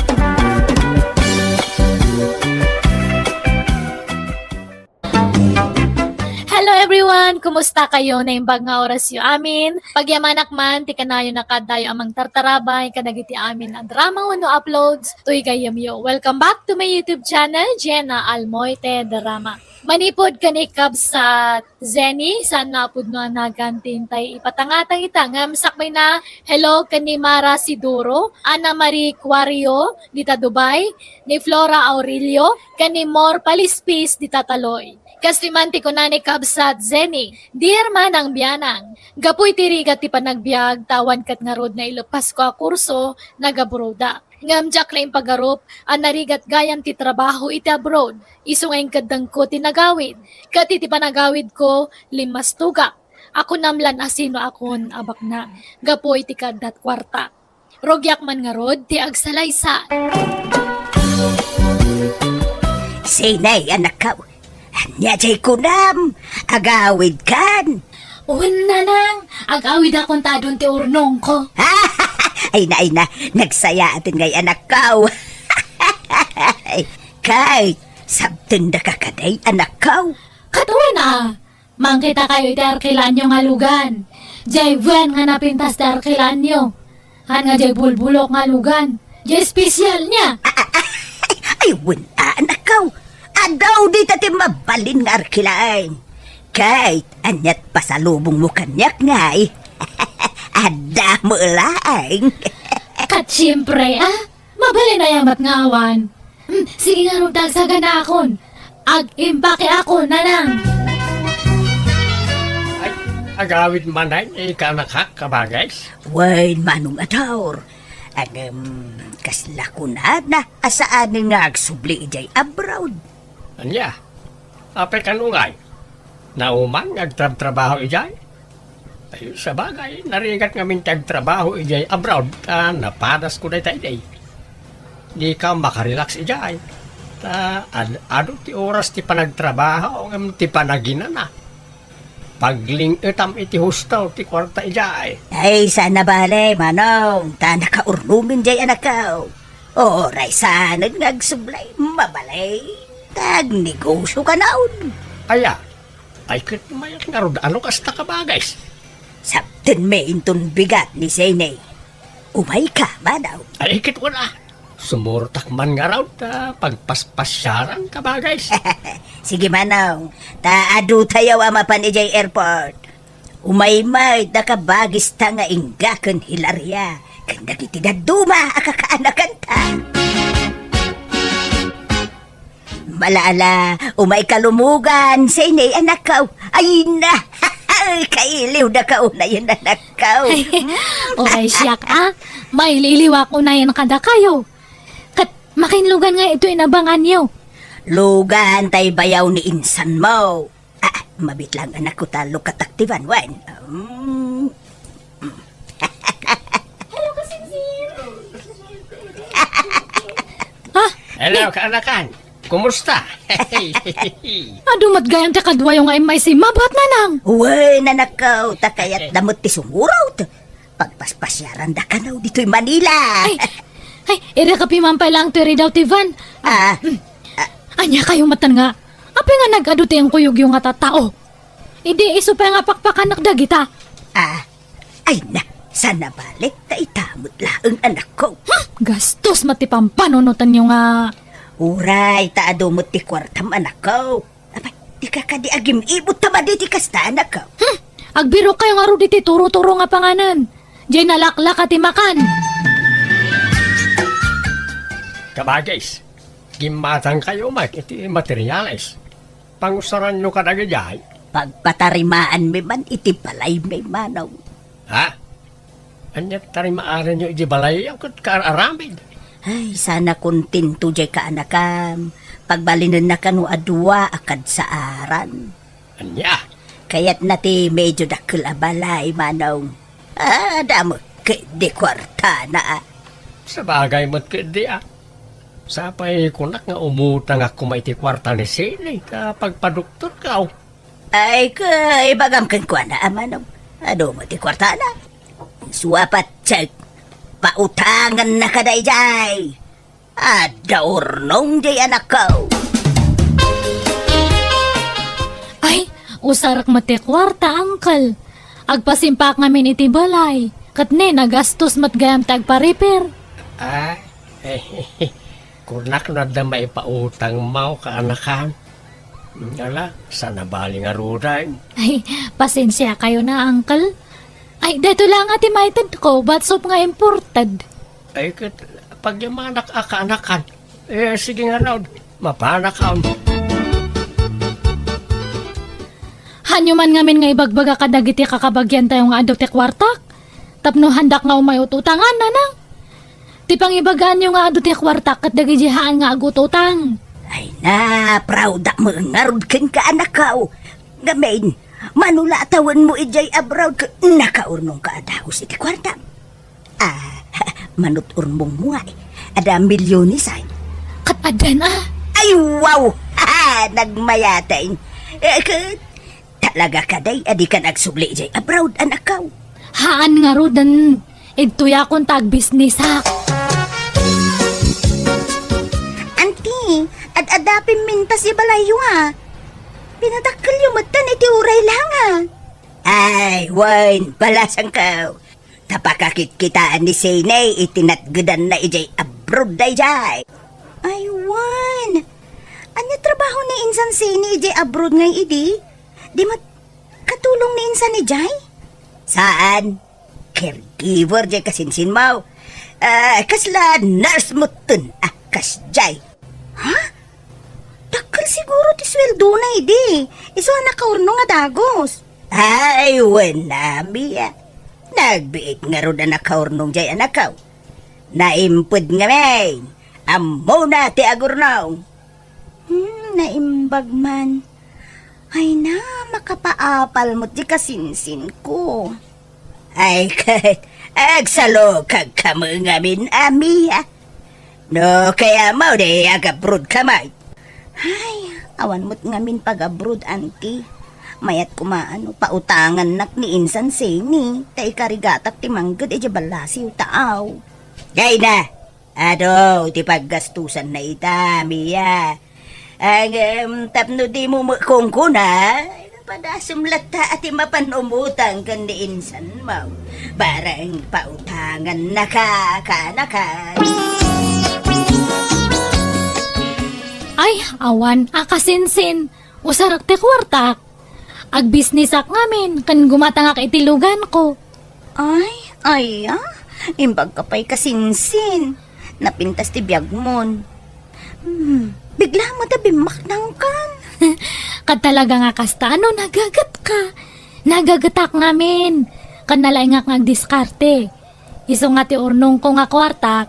Hello everyone! Kumusta kayo? Naimbag nga orasyo amin. Pagyamanak man, ti kanayon a kaaddayo a mangtartarabay kadagiti amin a drama wenno uploads, toy gayyemyo. Welcome back to my YouTube channel, Jenna Almoite Drama. Manipud ken ni kabsat Zenny, saan nga a pudno a nagan ti intay ipatangatang ita, ngem sakbayna, hello ken ni Mara Siduro, Ana Marie Cuario, dita Dubai, ni Flora Aurelio, ken ni Mor Palispis, dita Taloy. Kastoy man ti kuna ni kabsat Zenny, Dear Manang Bianang, gapu iti rigat ti panagbiag, ta awan ket ngarud naileppasko a kurso, nagabroda. Ngem diak la impagarup a narigat gayam ti trabaho iti abroad. Isu nga inkeddengko ti nagawid, ket iti panagawidko, limmastugak. Akunam lan a sinoakon a baknang gapu iti kaaddat kuarta. Rugiak man ngarud ti agsalaysay. Sinay, anakko? Ania jay kunam? Agawidkan? Wen, nanang, agawidakon ta adun ti urnongko. Ay na, ay na, nagsayaaten ngay anakko. Kay, sabtendaka kadi anakko? Ket wen a, mangkitakayo iti arkilanyo nga lugan. Jay wen nga napintas ti arkilanyo. Haan nga jay bulbulok nga lugan. Jay espesial niya. Ay, wen a, anakko. Adu dita ti mabalin nga arkilan. Kay, aniat pasalubongmo kaniak ngay? Adda met laeng. Ket siempre, a, mabalin aya met nga awan. Hmm, sige ngarud ta agsaganaakon. Ag-impake ako, nanang. Ay, agawid manen, ika anakak, kabages? Wen, manong Ator. Ngem, kasla kunana a saanen nga agsubli idiay abroad? Ania? Apay kano ngay? Nauman nga agtrabtrabaho idiay? Ay, sabagay, narigat ngamin ti agtrabaho idiay abroad, ta napadasko dayta idi. Dika makarelax idiay. Ta ad-, adu ti oras ti panagtrabaho ngem ti panaginana. Pagling-etam iti husto ti kuarta idiay. Ay, saan a bale, manong, ta nakaurnomen diay anakko. Uray saanen nga agsublay, mabalin ta agnegosio kanayon. Aya, ay ket mayat ngarud a no kasta, kabages. Sabtenmi inton bigat ni Zene. Umayka, manong. Ay ket wen a. Sumurtak man ngarud ta pagpaspasiaran, kabages. Sige, manong. Ta adutayo a mapan idiay airport. Umay met a kabagista nga ingga ken Hilaria ken dagiti dadduma a kakaanakanta. Mala, ala, umay ka lumugan, Sene, anakko. Ay na, kailiwdaka unayen, anakko. Uray siak, a. Mailiwliwak unayen kadakayo. Ket makinlugan nga itoy inabanganyo. Lugan tay bayaw ni insanmo. Ah, mabitlang anakko ta lukatak ti banwan. Mm. Hello, kasinsin. Ah, hello, kaanakan. Kumusta? Adu met gayam ti kaduayo nga immay simmabat, nanang. Wen, anakko, ta kayatda met ti sumurot. Pagpaspasiaranda kano ditoy Manila. Ay, ay, irek a pimampay lang toy ridaw ti van. Ah, ah. Ania kayo matan nga? Apay nga nag-adu ti inkuyogyo nga tattao? Idi isu pay nga pakpakanak dagita. Ah, ay na, sana balik ta ita met laeng, anakko. Hmm, gastos met ti pampanunotanyo nga. Uray, ta adu met ti kuartam, anakko. Apay, dika kadi agim-ibot ta madi ti kasta, anakko. Hmm, agbirok kayo ngarud iti turo-turo nga panganan. Jay nalaklaka ti makan. Kabagis, gimmatang kayo met iti materiales. Pangusaranyo kadagijay? Pagpatarimaanmi man iti balaymi, manong. Ha? Ania ti tarimaaranyo iti balay ket kaar-aramid? Ay, sana kontento jay kaanakam. Pagbalinenna kano a dua a kadsaaran. Ania? Kayatna ti medyo dakkel a balay, manong. Ah, adda met ketdi kuartana, a. Sabagay met ketdi, a. Sapay kunak nga umutangak koma iti kuarta ni Sene ta pagpadoktorkaw. Ay, ka, ibagam kenkuana, a, manong. Adu met ti kuartana. Suapat, check. Pautangannaka dayjay. Adda urnong jay, anakko. Ay, usarek met ti kuarta, uncle. Agpasimpak ngamin iti balay. Ket ne, nagastos met gayam ti agpa-repair. Ah, eh, kunak no adda maipautangmo, kaanakan. Ala, sana bali ngaruden. Ay, pasensia kayo na, uncle. Ay, daytoy la nga ti maitedko, batsop nga imported. Ay, ket pagyamanak a kaanakan. Eh, sige ngarud, mapanakon. Haanyo man ngamin nga ibagbaga kadagiti kakabagiantayo nga adu ti kuartak? Tapno haandak nga umay ut-utangan, nanang. Ti pangibagaanyo nga adu ti kuartak ket dagiti haan nga agututang. Ay na, proud-ak met ngarud kenka, anakko. Ngamin, mano la a tawenmo idiay abroad ket nakaurnongka a dagus iti kuartam. Ah, manut-urnongmo nga, eh. Adda milyones, ay. Ket addan, a? Ay, wow! Ha, nagmayateng. Eh, ket, talaga kadi a dikan agsubli idiay abroad, anakko? Haan ngaruden. Idtoyakon ta agbisnisak. Anti, ad-adda pimmintas ibalayyo, a. Pinadakkelyo metten iti uray la nga. Ay, wen, balasangko. Ta pakakitkitaan ni Sene iti natgedanna idiay abroad daydiay. Ay, wen. Ania trabaho ni insan Sene idiay abroad ngay idi? Di met katulong ni insan idiay? Saan? Caregiver diay kasinsinmo. Ah, kasla nurse metten. Ah, kasdiay. Ha? Dakkel siguro ti sueldona idi. Isu a nakaurnong a dagus. Ay, wen a, Mia. Nagbiit ngarud a nakaurnong diay, anakko. Naimped ngamin. Ammona ti agurnong. Hmm, naimbag man. Ay na, makapaapal met diay kasinsinko. Ay, ket agsalukagka met ngamin, a, Mia. No kayatmo, di agabroadka met. Ay, awan met ngamin pag-abroad, anti. Mayat koma no pautangannak ni insan Sene, ta ikarigatak ti mangged idiay ballasiw, taaw. Ay na, adu ti paggastusanna ita, Mia. Ngem, tapno dimo met kunkuna, padasem latta a ti mapan umutang ken ni insanmo. Bareng pautangannaka, kaanakan. Ay, awan a kasinsin. Usarek ti kuartak. Agbisnisak ngamin, ken gumatangak iti luganko. Ay, aya, imbagka pay kasinsin. Napintas ti biagmon. Hmm, bigla mo ta bimmaknangkan. Ket talaga nga kasta, ano, nagagetka? Nagagetak ngamin. Ken nalaingak nga agdiskarte. Isu nga ti urnongko nga kuartak,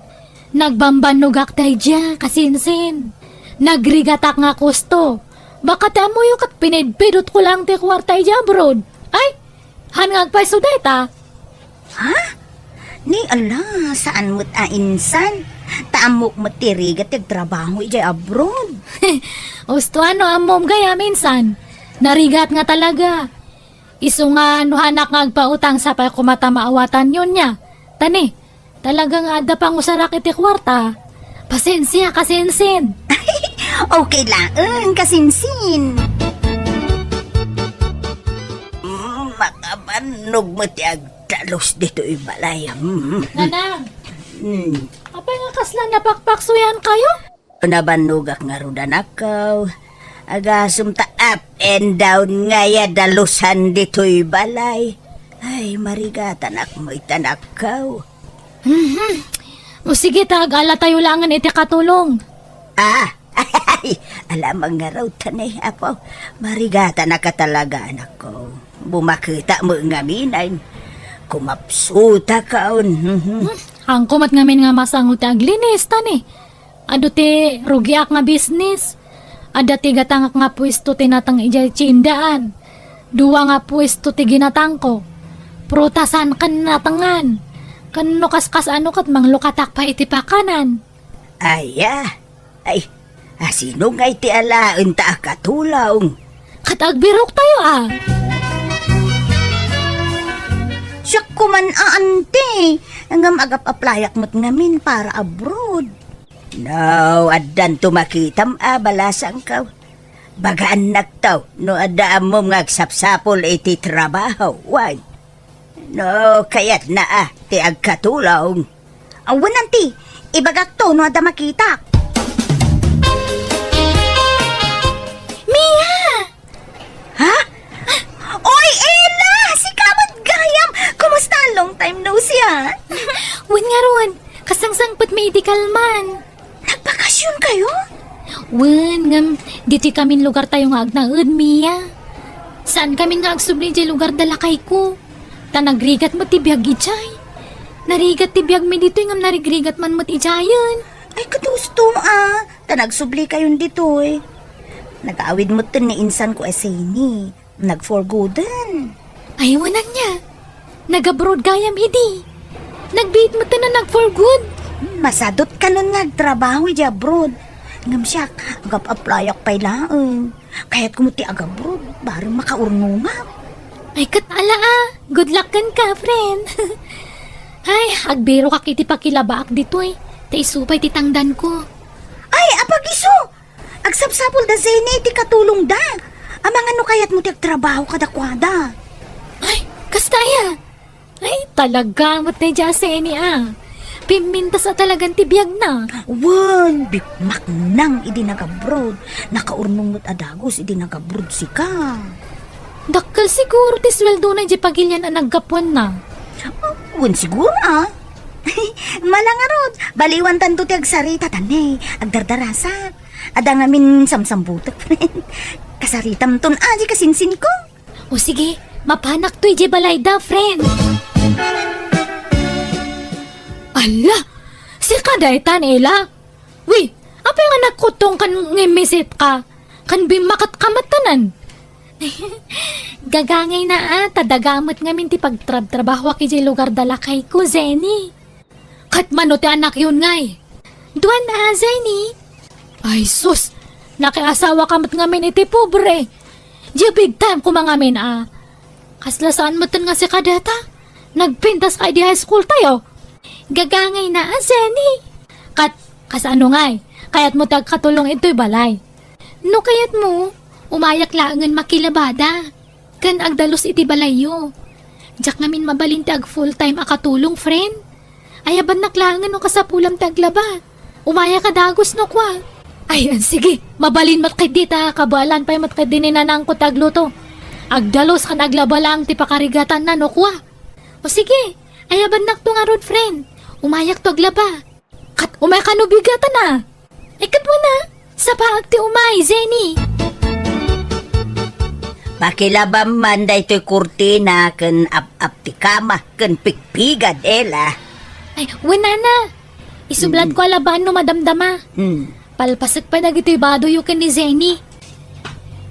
nagbambannogak daydiay, kasinsin. Nagrigatak nga kusto. Baka ti ammoyo ket pinidpidotko laeng ti kuarta idiay abroad. Ay, han nga agpayso dayta? Ha? Ni ala, saan met a insan? Ta ammok met ti rigat ti agtrabaho idiay abroad. Usto, ano, ammom gayam insan? Narigat nga talaga. Isu nga no hanak nga agpautang, sapay koma ta maawatanyo nia. Ta ni, talaga nga adda pangusarak iti kuarta. Pasensia, kasinsin. Okay laeng, kasinsin. Mm, makabannog met ti agdalus ditoy balay. Mm. Nanang, Mm. apay nga kasla napakpaksuyan kayo? Nabannogak ngarud, anakko. Agasem ta up and down ngay a dalusan ditoy balay. Ay, marigatanak met, anakko. Mhm. O sige, ta agalatayo laengen iti katulong. Ah, ay, alamang ngarud ta ni, apo. Marigatanak a talaga, anakko. Bumaketa met ngamin ay kumapsutakon. Mhm. Hmm, haanko met ngamin nga masango ti aglinis, ta ni. Adu ti rugiak nga bisnis. Adda ti gatangak nga puesto ti nateng idiay tiendaan. Dua nga puesto ti ginatangko. Prutasan ken natengan. Ken no kaskas-ano ket manglukatak pay iti pakanan. Aya? Ay, asino ngay ti alaen ta akatulong? Ket agbiroktayo a. Siak koman a, anti. Ngem agap-aplayak met ngamin para abroad. No, addanto makitam a balasangko. Bagaannakto no adda ammom nga agsapsapul iti trabaho, wen. No, kayatna a ti agkatulong. Awan, anti, ibagakto no adda makitak. Mia! Ha? Oy, Ella! Sika met gayam! Kumusta? Long time no see, ah! Wen ngarud, kasangsangpetmi idi kalman. Nagbakasyon kayo? Wen, ngem ditoy kamin lugartayo nga agnaed, Mia. Saan kamin nga agsubli idiay lugar da lakayko. Ta nagrigat met ti biag idiay. Narigat ti biagmi ditoy ngem narigrigat man met idiayen. Ay, ket usto, ah. Ta nagsubli kayon ditoy. Nag-awid metten ni insanko a Zeni. Nag-for gooden. Ay, wen ania. Nag-abroad gayam idi. Nagbiit metten a nag-for good. Masadot kanon nga agtrabaho idi abroad. Ngem siak, agap-aplayak pay laeng. Kayatko met ti agabroad, bareng makaurnongak. Ay, ket ala a. Good luck kenka, friend. Ay, agbirokak iti pakilabaak ditoy. Ta isu pay ti tangdanko. Ay, apag-isu! Agsapsapul da Zeni iti katulongda. Amangan no kayatmo ti agtrabaho kadakuada. Ay, kasta aya? Ay, talaga met daydiay a Zeni a. Pimmintas a talagan ti biagna. Wen, bimmaknang idi nagabroad. Nakaurnong met a dagus idi nagabroad sika. Dakkel siguro ti sueldona idiay pagilian a naggapuanna. Wen siguro, ah. Mala ngarud, baliwantanto ti agsarita, ta ni, agdardarasak. Adda ngamin samsambutek, friend. Kasaritamton, ah, di kasinsinko. O sige, mapanakto idiay balayda, friend. Ala, sika daytan, Ella? Wi, apay nga nagkuttong kan ngimmisit ka? Kan bimmaket ka met tanan? Gagangayna a, ta daga met ngamin ti pagtrabtrabahoak idiay lugar da lakayko, Zeni. Ket mano ti anakyon ngay? Duan a, Zeni. Ay sus, nakiasawa ka met ngamin iti pobre. Diay big time koma ngamin a. Kasla saan metten nga sika dayta? Nagpintas ka idi high school tayo? Gagangayna a, Zeni. Ket, kasano ngay? Kayatmo ti agkatulong itoy balay? No kayatmo, umayak laengen makilabada. Ken agdalus iti balayyo. Diak ngamin mabalin ti ag full time a katulong, friend. Ayabannak laengen no kasapulam ti aglaba. Umayak a dagus no kua. Ay, sige, mabalin met ketdi ta kabaelan pay met ketdi ni nanangko ti agluto. Agdalus ken aglaba laeng ti pakarigatanna no kua. O sige, ayabannakto ngarud, friend. Umayakto aglaba. Ket umay kano bigatana. Ay, ket wen a, sapaak ti umay, Jenny. Pakilabam man daytoy kurtina ken ap-ap ti kama ken pigpigad, Ela. Ay, wen a. Isublatko a labaen no madamdama. Hmm. Palpasek pay dagitoy badoyo ken ni Jenny.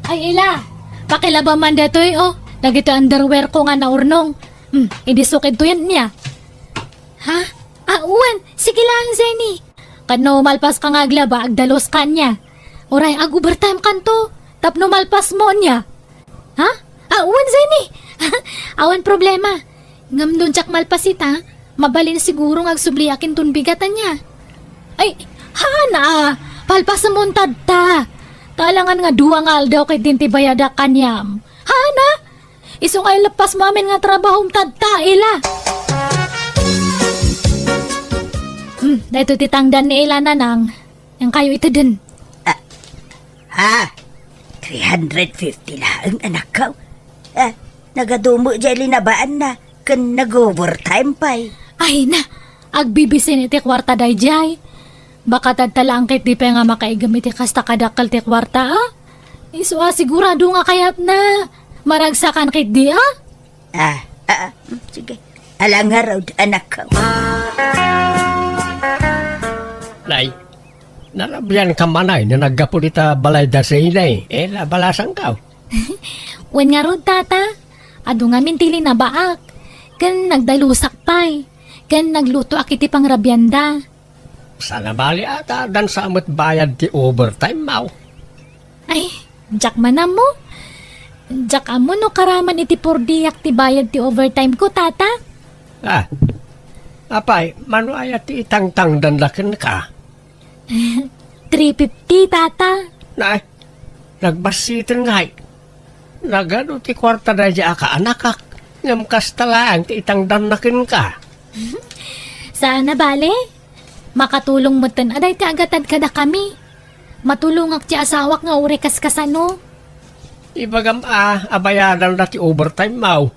Ay, Ela, pakilabam man daytoy, o, dagitoy underwear ko nga naurnong. Hmm, idi sukidto yan niya. Ha? Ah, wen, sige lang, Jenny. Ket no malpaska nga aglaba, agdaluska ania. Uray, ag-overtime kanto. Tapno malpasmo ania. Ha? Ah, wen, Jenny. Awan problema. Ngem no diak malpas ita, mabalin siguro nga agsubliak inton bigat ania. Ay, haan a. Palpasmon tatta. Ta alangan nga dua nga aldaw ket din ti bayadak kaniam. Haan a. Isu nga ileppasmo amin nga trabahom tatta, Ela. Hmm, daytoy ti tangdan ni Ela, Nanang. Yan kayo iteden. Ah, ha? Three hundred fifty laeng, anakko. Ah, nagadumo diay linabaanna, ken nag-overtime pay. Ay na, agbibisin iti kuarta daydiay. Baka tatta laeng ket di pay nga makaigem iti kasta kadakkel ti kuarta, a? Isu a sigurado nga kayatna. Maragsakan ket di, a? Ah, ah, ah, mm, sige. Ala ngarud, anakko. Nay, narabian ka manay no naggapu dita balay da Jenny, Ela, balasangko. Wen ngarud, tata. Adu ngamin ti linabaak. Ken nagdalusak pay. Ken naglutoak iti pangrabianda. Saan a bali a ta addan sa met bayad ti overtime mo. Ay, diak man ammo. Diak ammo no karaman iti purdiak ti bayad ti overtime ko, tata. Ah, apay, mano aya ti itangtangdan da kenka? Three fifty, tata. Nay, nagbassiten ngay. Nagadu ti kuarta daydiay a kaanakak, ngem kasta laeng ti itangdanna kenka. Saan a bale? Makatulong metten a dayta agatad kadakami. Matulongak ti asawak nga uray kaskasano. Ibagam a, abayadan da ti overtime mo.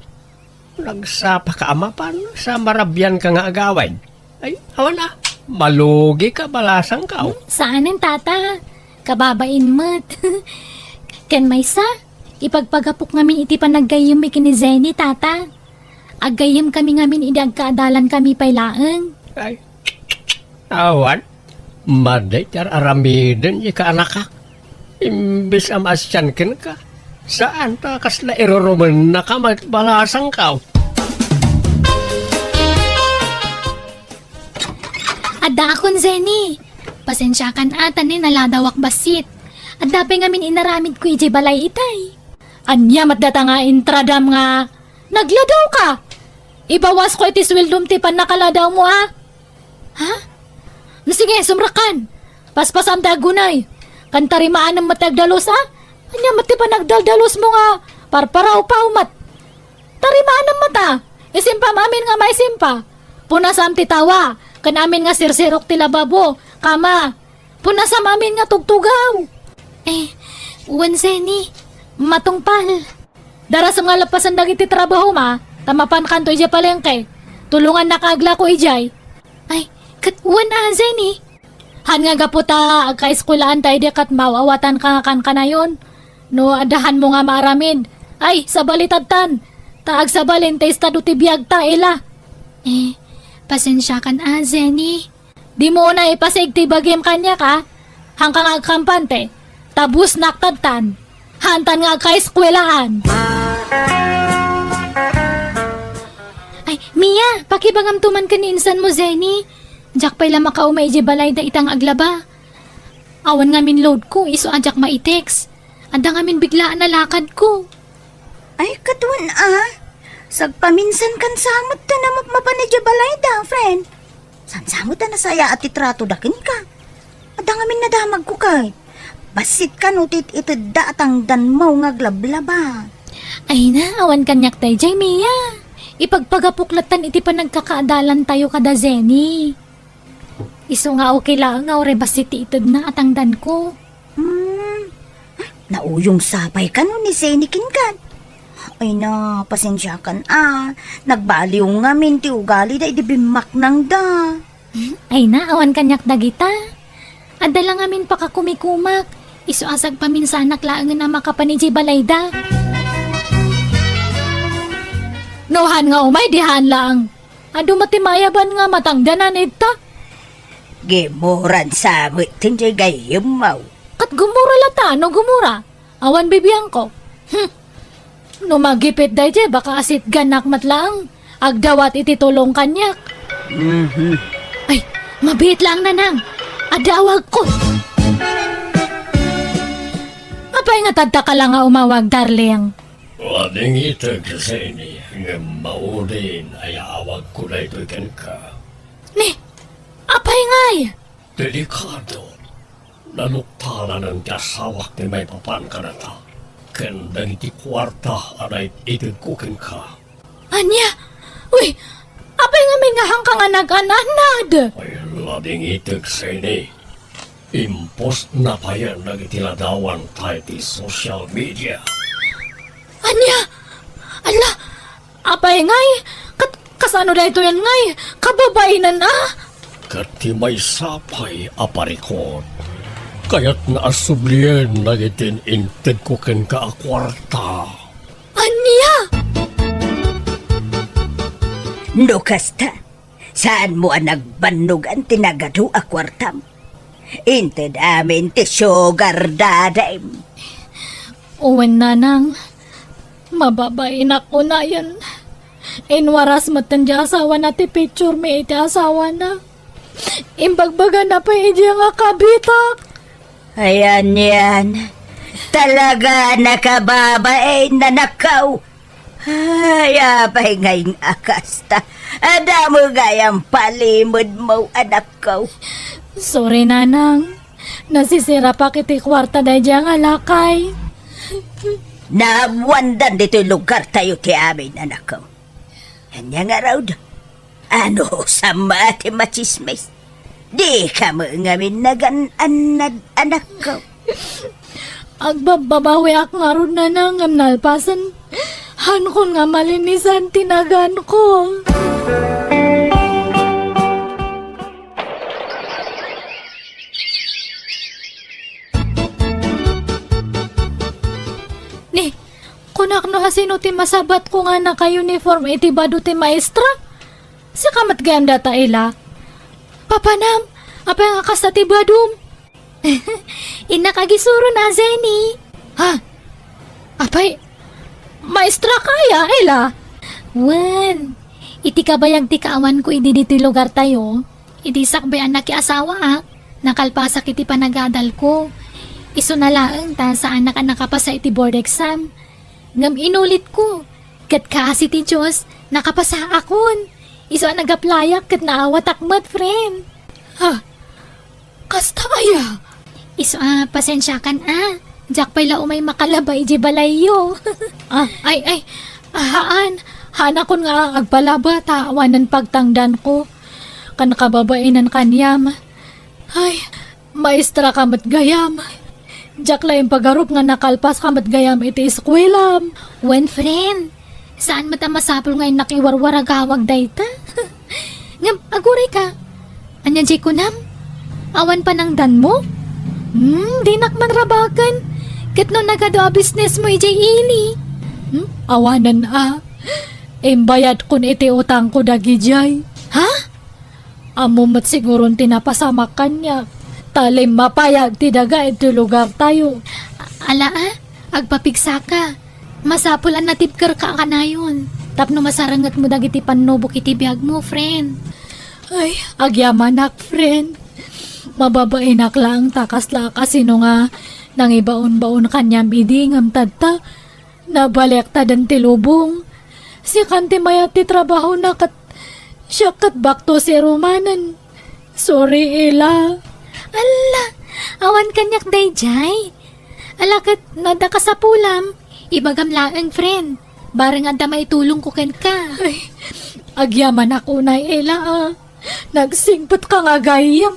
Nagsapaka a mapan sa marabianka nga agawid. Ay, awan a, malugika, balasangko. Hmm, saanen, tata. Kababain met. Ken maysa, ipagpagapok ngamin iti panaggayyemmi ken ni Jenny, tata. Aggayyemkami ngamin idi agkaadalankami pay laeng. Ay, awan. Madi ti ar-aramiden, ikaanakak. Imbes a maasian kenka, saan ta kasla irurumennaka met, balasangko. Addaakon, Jenny. Pasensiakan a ta ni naladawak bassit. Adda pay ngamin inaramidko idiay balay itay. Ania met data nga intradam nga nagladawka? Ibawasko iti sueldom ti pannakaladaw mo, a? Ha? Sige, sumrekkan. Paspasam ti agunay. Ken tarimaanem met ti agdalus, a? Ania met ti panagdaldalus mo nga parparawpaw met? Tarimaanem met, a. Isimpam amin nga maisimpa. Punasam ti tawa, ken amin nga sirsirok ti lababo, kama. Punasam amin nga tugtugaw. Eh, wen, Jenny, matungpal. Darasem nga lappasen dagiti trabahom, a, ta mapankanto idiay palengke. Tulongannak a aglako idiay. Ay, ket wen a, Jenny. Haan nga gapu ta agkaeskuelaan ta idi ket maaw-awatanka nga kankanayon. No adda hanmo nga maaramid, ay, sabalitadtan. Ta agsabalin ti estado ti biagta, Ela. Eh, pasensiakan a, Jenny. Dimo unay ipasig ti bagim kaniak, a? Haanka nga agkampante. Ta busnak tadtan. Haantan nga agkaeskuelaan. Ay, Mia, pakibagamto man ken ni insan mo, Jenny. Diak pay la makaumay idiay balayda ita nga aglaba. Awan ngamin load ko, isu a diak maitext. Adda ngamin biglaan a lakad ko. Ay, ket wen a. Sagpaminsan kan sa met ta namapmapan idiay balayda, friend. Saan sa met ta nasayaat ti tratoda kenka? Adda ngamin nadamagko ket. Bassit kano ti it-itedda a tangdanmo nga aglablaba. Ay na, awan kaniak daydiay, Mia. Ipagpagapok lattan iti panagkakaadalantayo kada Jenny. Isu nga okay laeng nga uray bassit ti itedna a tangdanko. Hmm. Nauyong sapay kano ni Jenny kenka? Ay na, pasensiakan a. Nagbaliw ngamin ti ugalida idi bimmaknangda. Ay na, awan kaniak dagita. Adda la ngamin pakakumikumak. Isu a sagpaminsanak laengen a makapan idiay balayda. No haan nga umay, di haan laeng. Adu met ti mayaban nga matangdanan ita. Gimuran sa met ti gayyemmo. Ket gumura latta, no gumura. Awan bibiangko. Hmm. No magipit daydiay, baka asitganak met laeng. Agdawat iti tulong kaniak. Mhm. Ay, mabiit laeng, Nanang. Adda awagko. Apay nga tadta ka la nga umawag, darling? Wadingiteg, Zeni, ngem maudin a yaawagko daytoy kenka. Ni, apay ngay? Delikado. Naluktalanen ti asawak ti maipapan kadata ken dagiti kuarta a naititedko kenka. Ania? Uy, apay ngamin nga haanka nga nag-an-annad? Ay, ladingiteg, Zeni. Impostna payen dagiti ladawanta iti social media. Ania? Ala, apay ngay? Kat-, kasano daytoyen ngay? Kababainan a? Ket ti maysa pay a parikut, kayatna a sublien dagiti intedko kenka a kuarta. Ania? No kasta, saanmo a nagbannogan ti nagadu a kuartam? Inted amin ti sugar daddy-m. Wen, Nanang, mababainak unayen. Inwaras metten ti asawana ti picture mi iti asawana. Imbagbagana pay idiay nga kabitak. Ayan yan. Talaga nakababain, anakko. Ay, apay ngay nga kasta? Adda met gayam palimedmo, anakko. Sorry, Nanang. Nasisirapak iti kuarta daydiay nga lakay. Naammoandan ditoy lugartayo ti amin, anakko. Ania ngarud? Anusam a ti machismis? Dika met ngamin nagan-annad, anakko. Agbabbabawiak ngarud, Nanang, ngem nalpasen. Haankon nga malinisan ti naganko. Ni, kunak no asino ti masabatko nga naka-uniform iti bado ti maestra? Sika met gayam dayta, Ela. Papanam, apay nga kasta ti badom? Innak agisuron a, Zeni. Ha? Apay, maestra ka aya, Ela? Wen, iti kabayag ti kaawanko idi ditoy lugartayo, idi sakbay a nakiasawaak, nakalpasak iti panagadalko. Isuna laeng ta saanak a nakapasa iti board exam. Ngem inulitko, ket kaasi ti Dios, nakapasaakon. Isu a nag-applyak ket naawatak met, friend. Ha? Kasta aya? Isu a, pasensiakan a. Diak pay la umay makalaba idiay balayyo. Ah, ay, ay. Ah, haan. Haanakon nga agpalaba ta awanen pagtangdanko. Ken kababainan kaniam. Ay, maestra ka met gayam. Diak la impagarup nga nakalpas ka met gayam iti eskuelam. Wen, friend, saan met a masapul nga innak iwarwaragawag dayta. Ngem, aguray ka. Ania diay kunam? Awan panangdanmo? Hmm, dinak man rabaken. Ket no nagadu a businessmo idiay ili? Hmm, awanen a. Imbayadkon iti utangko dagidiay. Ha? Ammom met siguron ti napasamak kaniak, ta limmapayag ti daga iti lugartayo. A-, ala a, agpapigsaka. Masapul a natibkerka a kanayon tapno masarengetmo dagiti pannubok iti biagmo, friend. Ay, agyamanak, friend. Mababainak laeng ta kasla a kasino nga nangibaonbaon kaniam idi ngem tatta, nabaliktaden ti lubong. Sikan ti mayat ti trabahona ket siak ket back to zero manen. Sorry, Ela. Alla, awan kaniak daydiay. Ala ket, no adda kasapulam, ibagam laeng, friend. Bareng adda maitulongko kenka. Ay, agyamanak unay, Ela, a. Nagsingpetka nga gayyem.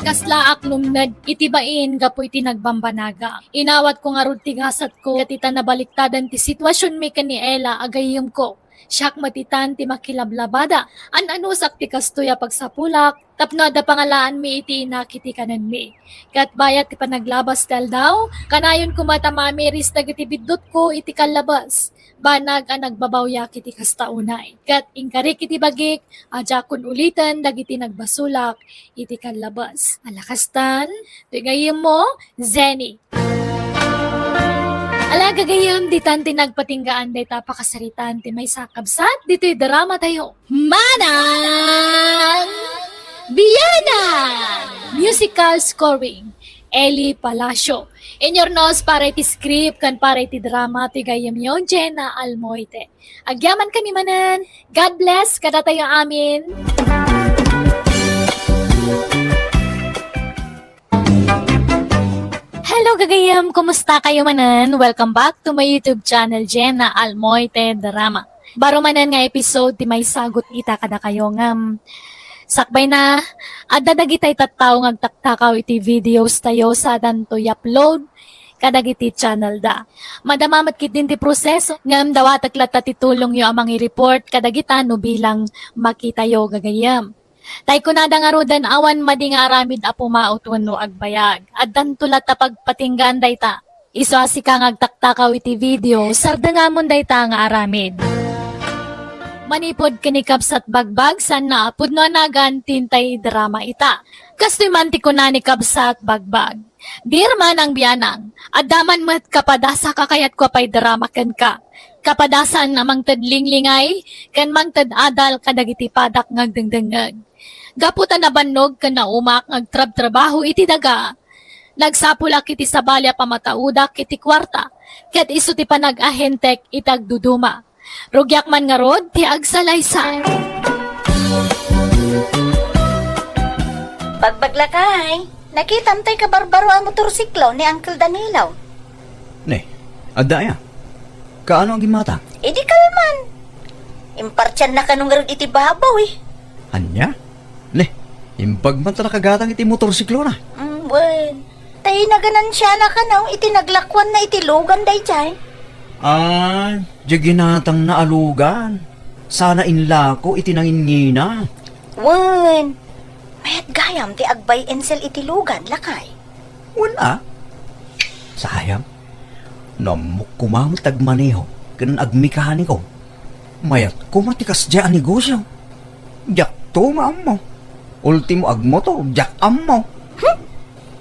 Kaslaak lumned iti bain gapu iti nagbambanaga. Inawatko ngarud ti gasatko, ket ita nabaliktadan ti situasionmi ken ni Ella a gayyemko. Siak met itan ti makilablabada. An-anusak ti kastoy a pagsapulak tapno adda pangalaanmi iti inak iti kanenmi. Ket bayat ti panaglabas ti aldaw, kanayon koma ta mamiris dagiti biddutko iti kallabas. Banag a nagbabawyak iti kasta unay. Ket inkarik iti bagik a diakon uliten dagiti nagbasolak iti kallabas. Ala kastan, ti gayyemmo, Zenny. Ala gagayyem, ditan ti nagpatinggaan dayta a pakasaritaan ti maysa a kabsat ditoy dramatayo. Manang Bianan! Musical scoring, Eli Palacio. Inurnos para iti script ken para iti drama ti gayyemyo, Jenna Almoite. Agyamankami manen. God bless kadatayo amin. Hello, gagayyem! Kumusta kayo manen? Welcome back to my YouTube channel, Jenna Almoite Drama. Baro manen nga episode ti maysagut ita kadakayo ngem sakbay na, adda dagitay tattao nga agtaktakaw iti videos tayo sadanto i-upload kadagiti channel da. Madama met ketdin ti proseso, ngem dawatek latta ti tulongyo a mangi-report kadagita no bilang makitayo, gagayyem. Tay kunada ngaruden, awan madi nga aramid a pumaut wenno agbayag. Addanto latta pagpatinggaan dayta. Isu a sika nga agtaktakaw iti video, sardengamon dayta nga aramid. Manipud ken ni Kabsat Bagbag, saan a pudno a nagan ti intay drama ita. Kastoy man ti kuna ni Kabsat Bagbag, "Dear Manang Bianang, adda man met kapadasa a kayatko a paidrama kenka. Kapadasaan a mangted linglingay ken mangted adal kadagiti padak nga agdengdengngeg. Gapu ta nabannog ken naumak nga agtrabtrabaho iti daga, nagsapulak iti sabali a pamataudak iti kuarta, ket isu ti panag-ahentek iti agduduma. Rugiak man ngarud ti agsalaysay." Bagbag, lakay, nakitam tay kabarbaro a motorsiklo ni Uncle Danilo. Ne, adda aya? Kaano a gimmata? Idi kalman. Impartianna kano ngarud iti babaw, eh. Ania? Ne, imbag man ta nakagatang iti motorsiklona. Mm, wen. Tay naganansiana kano iti naglakuanna iti lugan daydiay. Ah, diay ginatangna a lugan. Sana inlako iti nanginnina. Wen. Mayat gayam ti ag-buy and sell iti lugan, lakay. Wen a? Sayang. No ammok koma met agmaneho ken agmekaniko, mayat koma ti kasdiay a negosio. Diakto maammo. Ultimo agmotor, diak ammo. Hmm?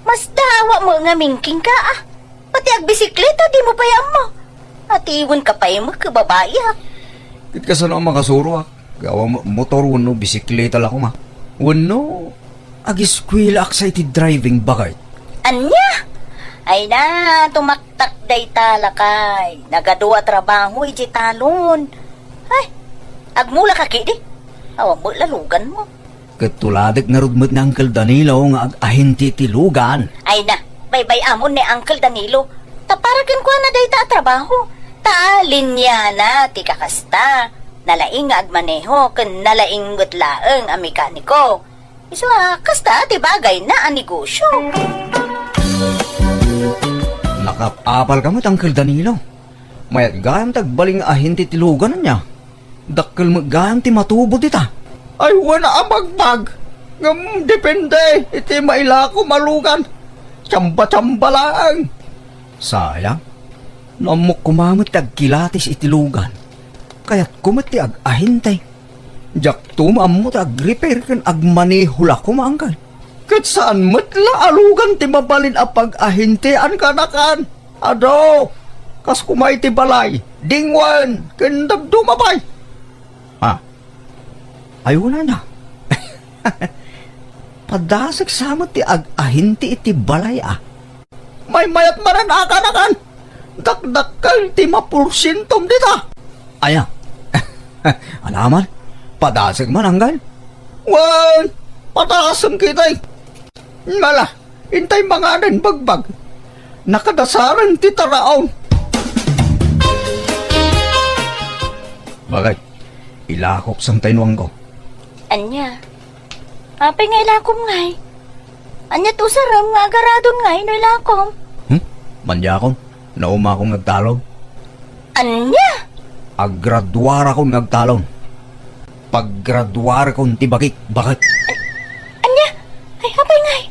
Masdaawak met ngamin kenka, ah. Pati agbisikleta, dimo pay ammo. Atiwenka pay met ket babaiak. Ket kasano a makasuroak? Gapu met motor wenno bisikleta la koma. Wenno, agiskuelaak sa iti driving, baket. Ania? Ay na, tumaktak dayta, lakay. Nagadu a trabaho idiay talon. Ay, agmulaka ketdi. Awan met la luganmo. Ket tuladek ngarud met ni Uncle Danilo nga ag-ahente iti lugan. Ay na, baybay-amon ni Uncle Danilo. Ta para kenkuana dayta a trabaho. Ta liniana ti kakasta. Nalaing nga agmaneho ken nalaing met laeng a mekaniko. Isu a, kasta ti bagayna a negosio. Nakap-apalka met, Uncle Danilo. Mayat gayam ti agbalin nga ahente ti lugan, ania? Dakkel met gayam ti matubo dita. Ay, wen a, Bagbag. Ngem depende iti mailakom a lugan. Tsamba-tsamba laeng. Sayang. No ammok koma met ti agkilatis iti lugan, kayatko met ti ag-ahente. Diakto maammo ti agrepair ken agmaneho la koma, Uncle. Ket saan met la a lugan ti mabalin a pag-ahentean kanakan. Adu, kas koma iti balay, dingwen, ken dadduma pay. Ah, ay, wen a. Padasek sa met ti ag-ahente iti balay, a. Maymayat manen a kanakan. Dakdakkel ti maporsientom dita. Aya. Alaman, padasek man, Uncle. Wen, padasek ketdi. Ala, intay manganen, Bagbag. Nakadasaren ti taraon. Baket, ilakok sa intay nuangko. Ania? Apay nga ilakom ngay? Ania ti usarem nga agaradon ngay no ilakom? Hmm? Maniakon, naumakon nga agtalon. Ania? Aggraduarakon nga agtalon. Paggraduarakon ti bakik, bakit? Ania? Ay, apay ngay?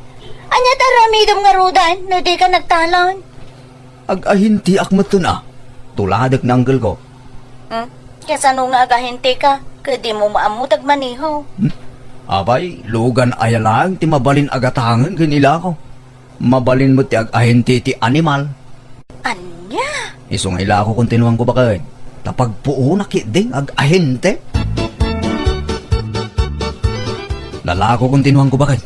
Ania ti aramidem ngaruden no dika nagtalon? Ag-ahintiak metten a. Tuladek ni uncle ko. Hmm? Kasano nga agahintika? Ket dimo maammo ti agmaneho. Hmm? Apay, lugan aya laeng ti mabalin a gatangen ken ilako. Mabalin met ti ag-ahinti ti animal. Ania? Isu nga ilako kon tinuangko baket. Ta pagpuonak ketdin ag-ahinti. Nalako kon tinuangko baket.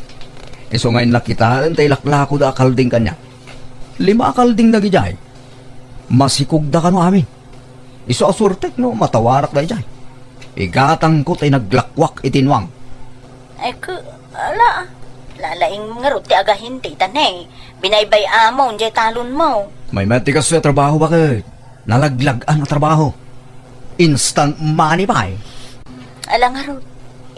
Isu nga innak kitaen ta ilaklakoda a kalding kaniak. Lima a kalding dagidiay. Masikogda kano amin. Isu a suertek no matawarak daydiay. Igatangko tay naglakwak iti nuang. Ay, ku, ala, lalaing ngarud ti agahinti ta ne, binaybay-amon jay talonmo. Maymayat ti kastoy a trabaho, baket. Nalaglag-an a trabaho. Instant money pay. Ala ngarud,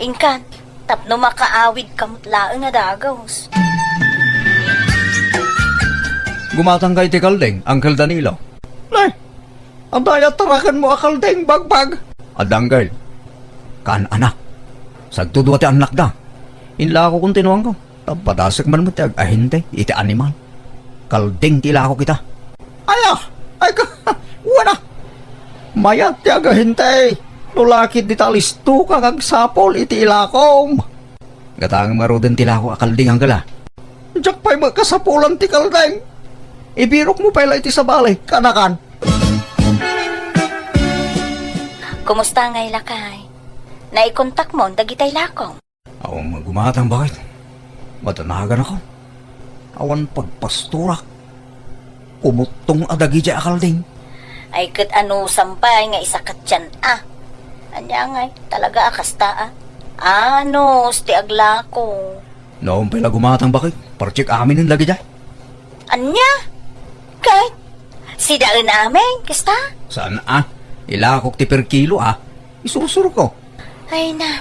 inkan, tapno makaawid ka met laeng a dagus. Gumatangka iti kalding, Uncle Danilo. Ne, adda aya tarakenmo a kalding, bagbag? Adda, Uncle. Kaan, anak. Sagto dua ti annakda. Inlako kon tinuangko. Ta padasek man met ti ag-ahinti iti animal. Kalding ti ilako kita. Aya! Ay ka! Wana! Mayat ti ag-ahinti. No lakid dita listo ka nga agsapol iti ilakom. Gatangem ngaruden ti ilako a kalding, Uncle, a. Diak pay met kasapulan ti kalding. Ibirokmo pay la iti sabali, kanakan. Kumusta ngay, lakay? Naikontakmon dagitay lakom? Awan nga gumatang, baket. Madanagan ako. Awan pagpasturak. Kumuttong a dagidiay a kalding. Ay, ket anusam pay nga isakatyan a. Ania ngay, talaga a kasta a. Anus ti aglako. Naon pay la gumatang, baket. Parchik aminen dagidiay. Ania? Kay, sidaen amin, kasta? Saan a? Ilakok ti per kilo a. Isursurko. Ay na,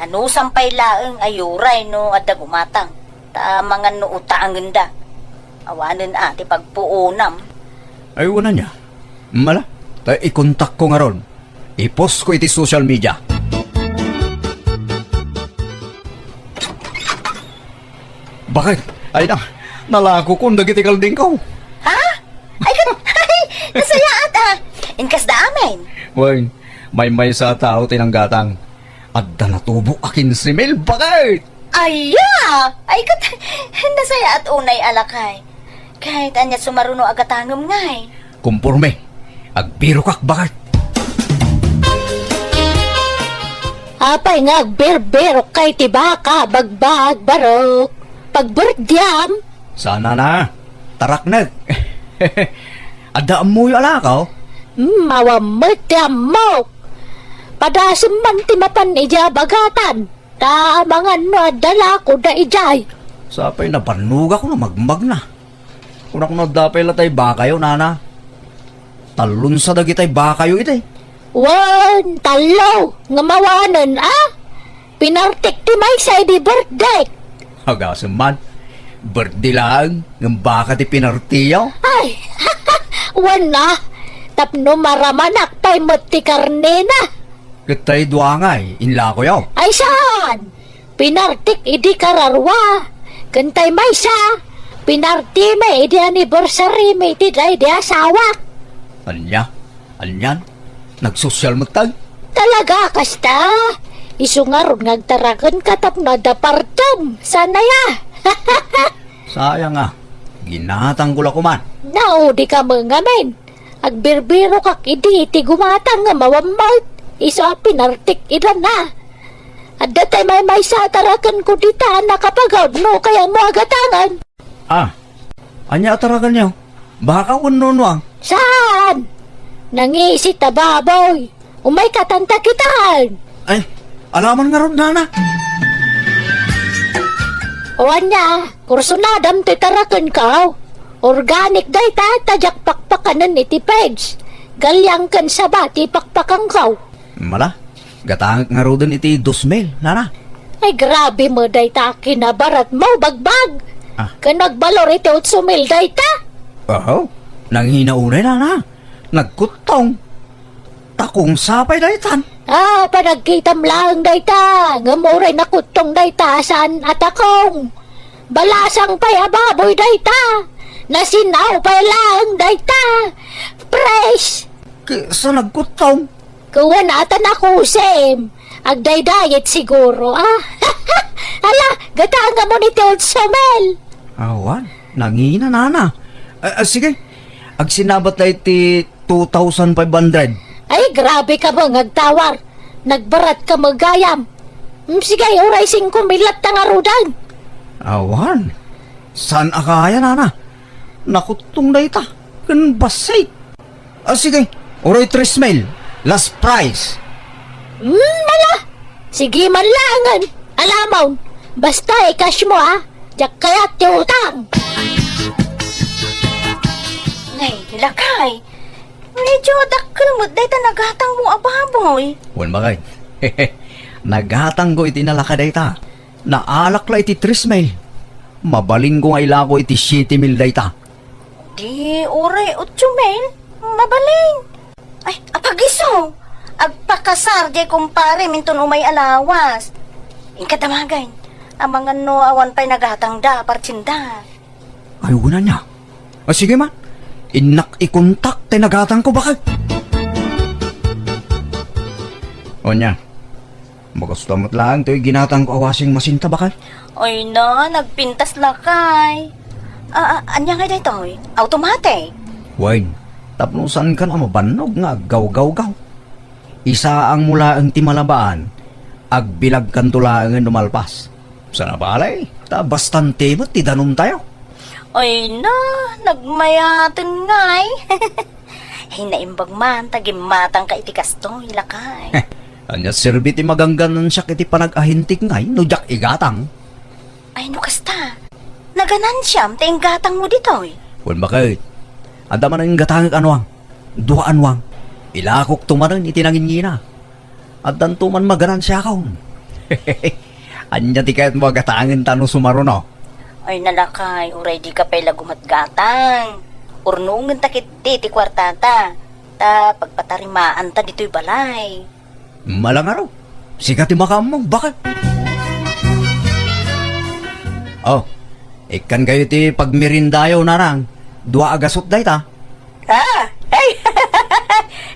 anusam pay laeng a uray no adda gumatang, ta mangan no utangenda. Awanen a ti pagpuonam. Ay, wen ania. Mala, ta ikontakko ngarud. Ipostko iti social media. Baket, ay na, nalakokon dagiti kaldingko. Ha? Ay, ket, ay, nasayaat a. Inkasda amin. Wen, maymaysa a tao ti nanggatang. Adda natubo a kinse mil, baket! Aya! Ay, ket, nasayaat unay a lakay. Ket ania sumaruno a gatangem ngay? Kumporme. Agbirokak, baket. Apay nga agbirbirok kay ti baka, bagbag, barok? Pagberdiam? Sana na. Taraknek. Adda ammoyo a lakaw? Hmm, awan met ti ammok. Padasem man ti mapan idiay bagatan. Ta amangan no adda lako da idiay. Sapay nabannogak no magmagna. Kunak no adda pay la tay bakayo, nana. Tallon sa dagitay bakayo iti. Wen, tallo, nga mawanen, a? Pinartik ti maysa idi birthday. Agasem man, birthday laeng, ngem baka ti pinartiyo? Ay, wen a, tapno maramanak pay met ti karnena. Ket tay dua ngay, inlakoyo? Ay saan? Pinartik idi kararua. Ken tay maysa, pinartimi idi anniversary mi iti daydi asawak. Ania? Anian? Nagsosyal met tay? Talaga kasta? Isu ngarud nga agtarakenka tapno adda partem. Sana ya? Sayang a. Ginatangko la koman. Naudi ka met ngamin. Agbirbirokak idi iti gumatang nga mawammawt. Isu a pinartik idan a. Adda tay maymaysa a tarakenko dita a nakapagaw no kayatmo a gatangen. Ah, ania a tarakenyo? Baka wenno nuang? Saan? Nangisit a baboy. Umayka tanta kitaen. Ay, alaman ngarud, nana. O ania, kursunadam ti tarakenko. Organic dayta, ta diak pakpakanen iti page. Galyang ken saba ti pakpakanko. Mala, gatangek ngaruden iti dos mil, nana. Ay, grabe met dayta a kinabaratmo, bagbag. Ah. Ken nagbalor iti otso mil dayta. Aho, nangina unay, nana. Nagkuttong. Takong sapay daytan. Ah, panagkitam laeng dayta. Ngem uray nakuttong dayta, saan a takong. Balasang pay a baboy dayta. Nasinaw pay laeng dayta. Fresh. Kisa nagkuttong. Kuwan ata nakusim. Agdaydayet siguro, ah. Ala, gatangam iti otso mil. Awan, nangina, nana. Ah, ah, sige, agsinabat na iti two thousand five hundred. Ay, grabe ka ba nga agtawar? Nagbarat ka magayam. Hmm, sige, uray singko mil latta ngaruden. Awan, saan a kaya, nana? Nakuttong dayta, ken bassit. Ah, sige. Uray tres mil. Last price. Hmm, ala. Sige man laengen. Alamon. Basta i-cash mo, ah. Diak kayat ti utang. Nay, lakay. Medyo dakkel met dayta nagatang mo a baboy. Wen, bakay. Nagatang ko iti nalaka dayta. Naalak la iti tres mil. Mabalin ko nga ilako iti siete mil dayta. Di, uray otso mil. Mabalin. Ay, apagiso. Agpakasar, jay kumpare, minton umay a lawas. Inka damagen. Amangan no awan pay nagatangda, partinda. Ay, una niya. Ah, sige man. Innak ikontak tay nagatang ko, bakay. O niya. Makasta met laeng toy ginatang ko a washing machine ta, bakay. Oy na, nagpintas lakay. Ah, ah, ania ngay daytoy? Automatic? Wen, tapno saankan a mabannog nga aggawgawgaw. Isaang mo laeng ti malabaan, agbilagkanto laengen no malpas. Sana balay, ta bastante met ti danumtayo. Ay na, nagmayaten ngay. Ay, naimbag man ta gimmatangka iti kastoy, lakay. Ania serbi ti magangganansiak iti panag-ahintik ngay no diak igatang? Ay, no kasta, naganansiam ti inggatang mo ditoy. Wen, baket? Adda man inggatangek a nuang. Dua a nuang. Ilakokto manen iti nangingina. Addanto man maganansiakon. Ania ti kayatmo a gatangen ta no sumaruno? Ay, nalakay, uray dika pay la gumatgatang. Urnongenta ketdi ti kuartata, ta pagpatarimaanta ditoy balay. Malangaro, sika ti makaammo, bakit? Oh, ikkan kayo ti pagmerindayo, nanang. Dua a gasot dayta. Ah, ay,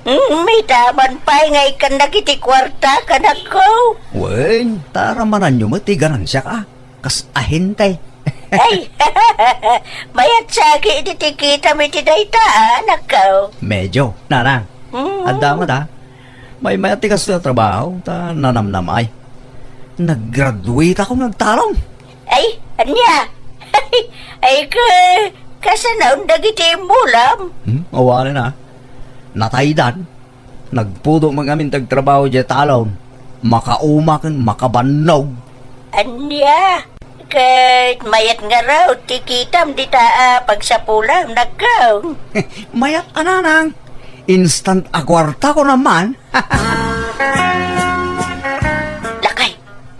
mm, mitaman pay nga ikkan dagiti kuarta, kanakko. Wen, taramananyo met ti ganansiak, a. Kas ahente. Ay, mayat saki iti tikitam iti dayta, a, anakko. Medyo, nanang. Mm. Adda met, a. Maymayat ti kastoy a trabaho, ta nanamnamay. Naggraduate ako nga agtalon. Ay, ania? Ay, ka, kasanaon dagiti immulam? Hmm, awanen, a. Nataydan. Nagpudo met ngamin ti agtrabaho diay talon. Makauma ken makabannog. Ania? Ket mayat ngarud ti kitam dita a pagsapulam, nakko. Mayat a, nanang. Instant a kuarta ko naman. Lakay,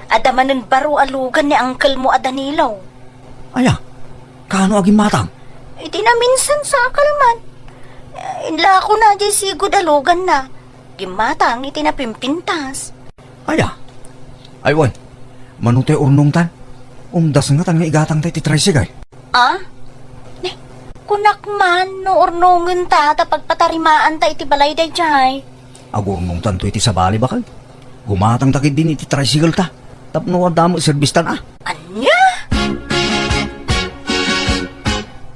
adda manen baro a lugan ni uncle mo a Danilo. Aya, kano a gimmatang? Iti naminsan sa akalman. Eh, inlako na di sigud a lugan na. Gimmatang iti napimpintas. Aya, ay, wen, mano tay urnongtan? Umdas nga tan nga igatang tay ti tricycle. Ah? Ne, kunak man no urnongen ta ta pagpatarimaan ta iti balay daydiay. Agurnongtan to iti sabali, bakay. Gumatang ta ketdin iti tricycle ta. Tapno adda met serbistan, a. Ania?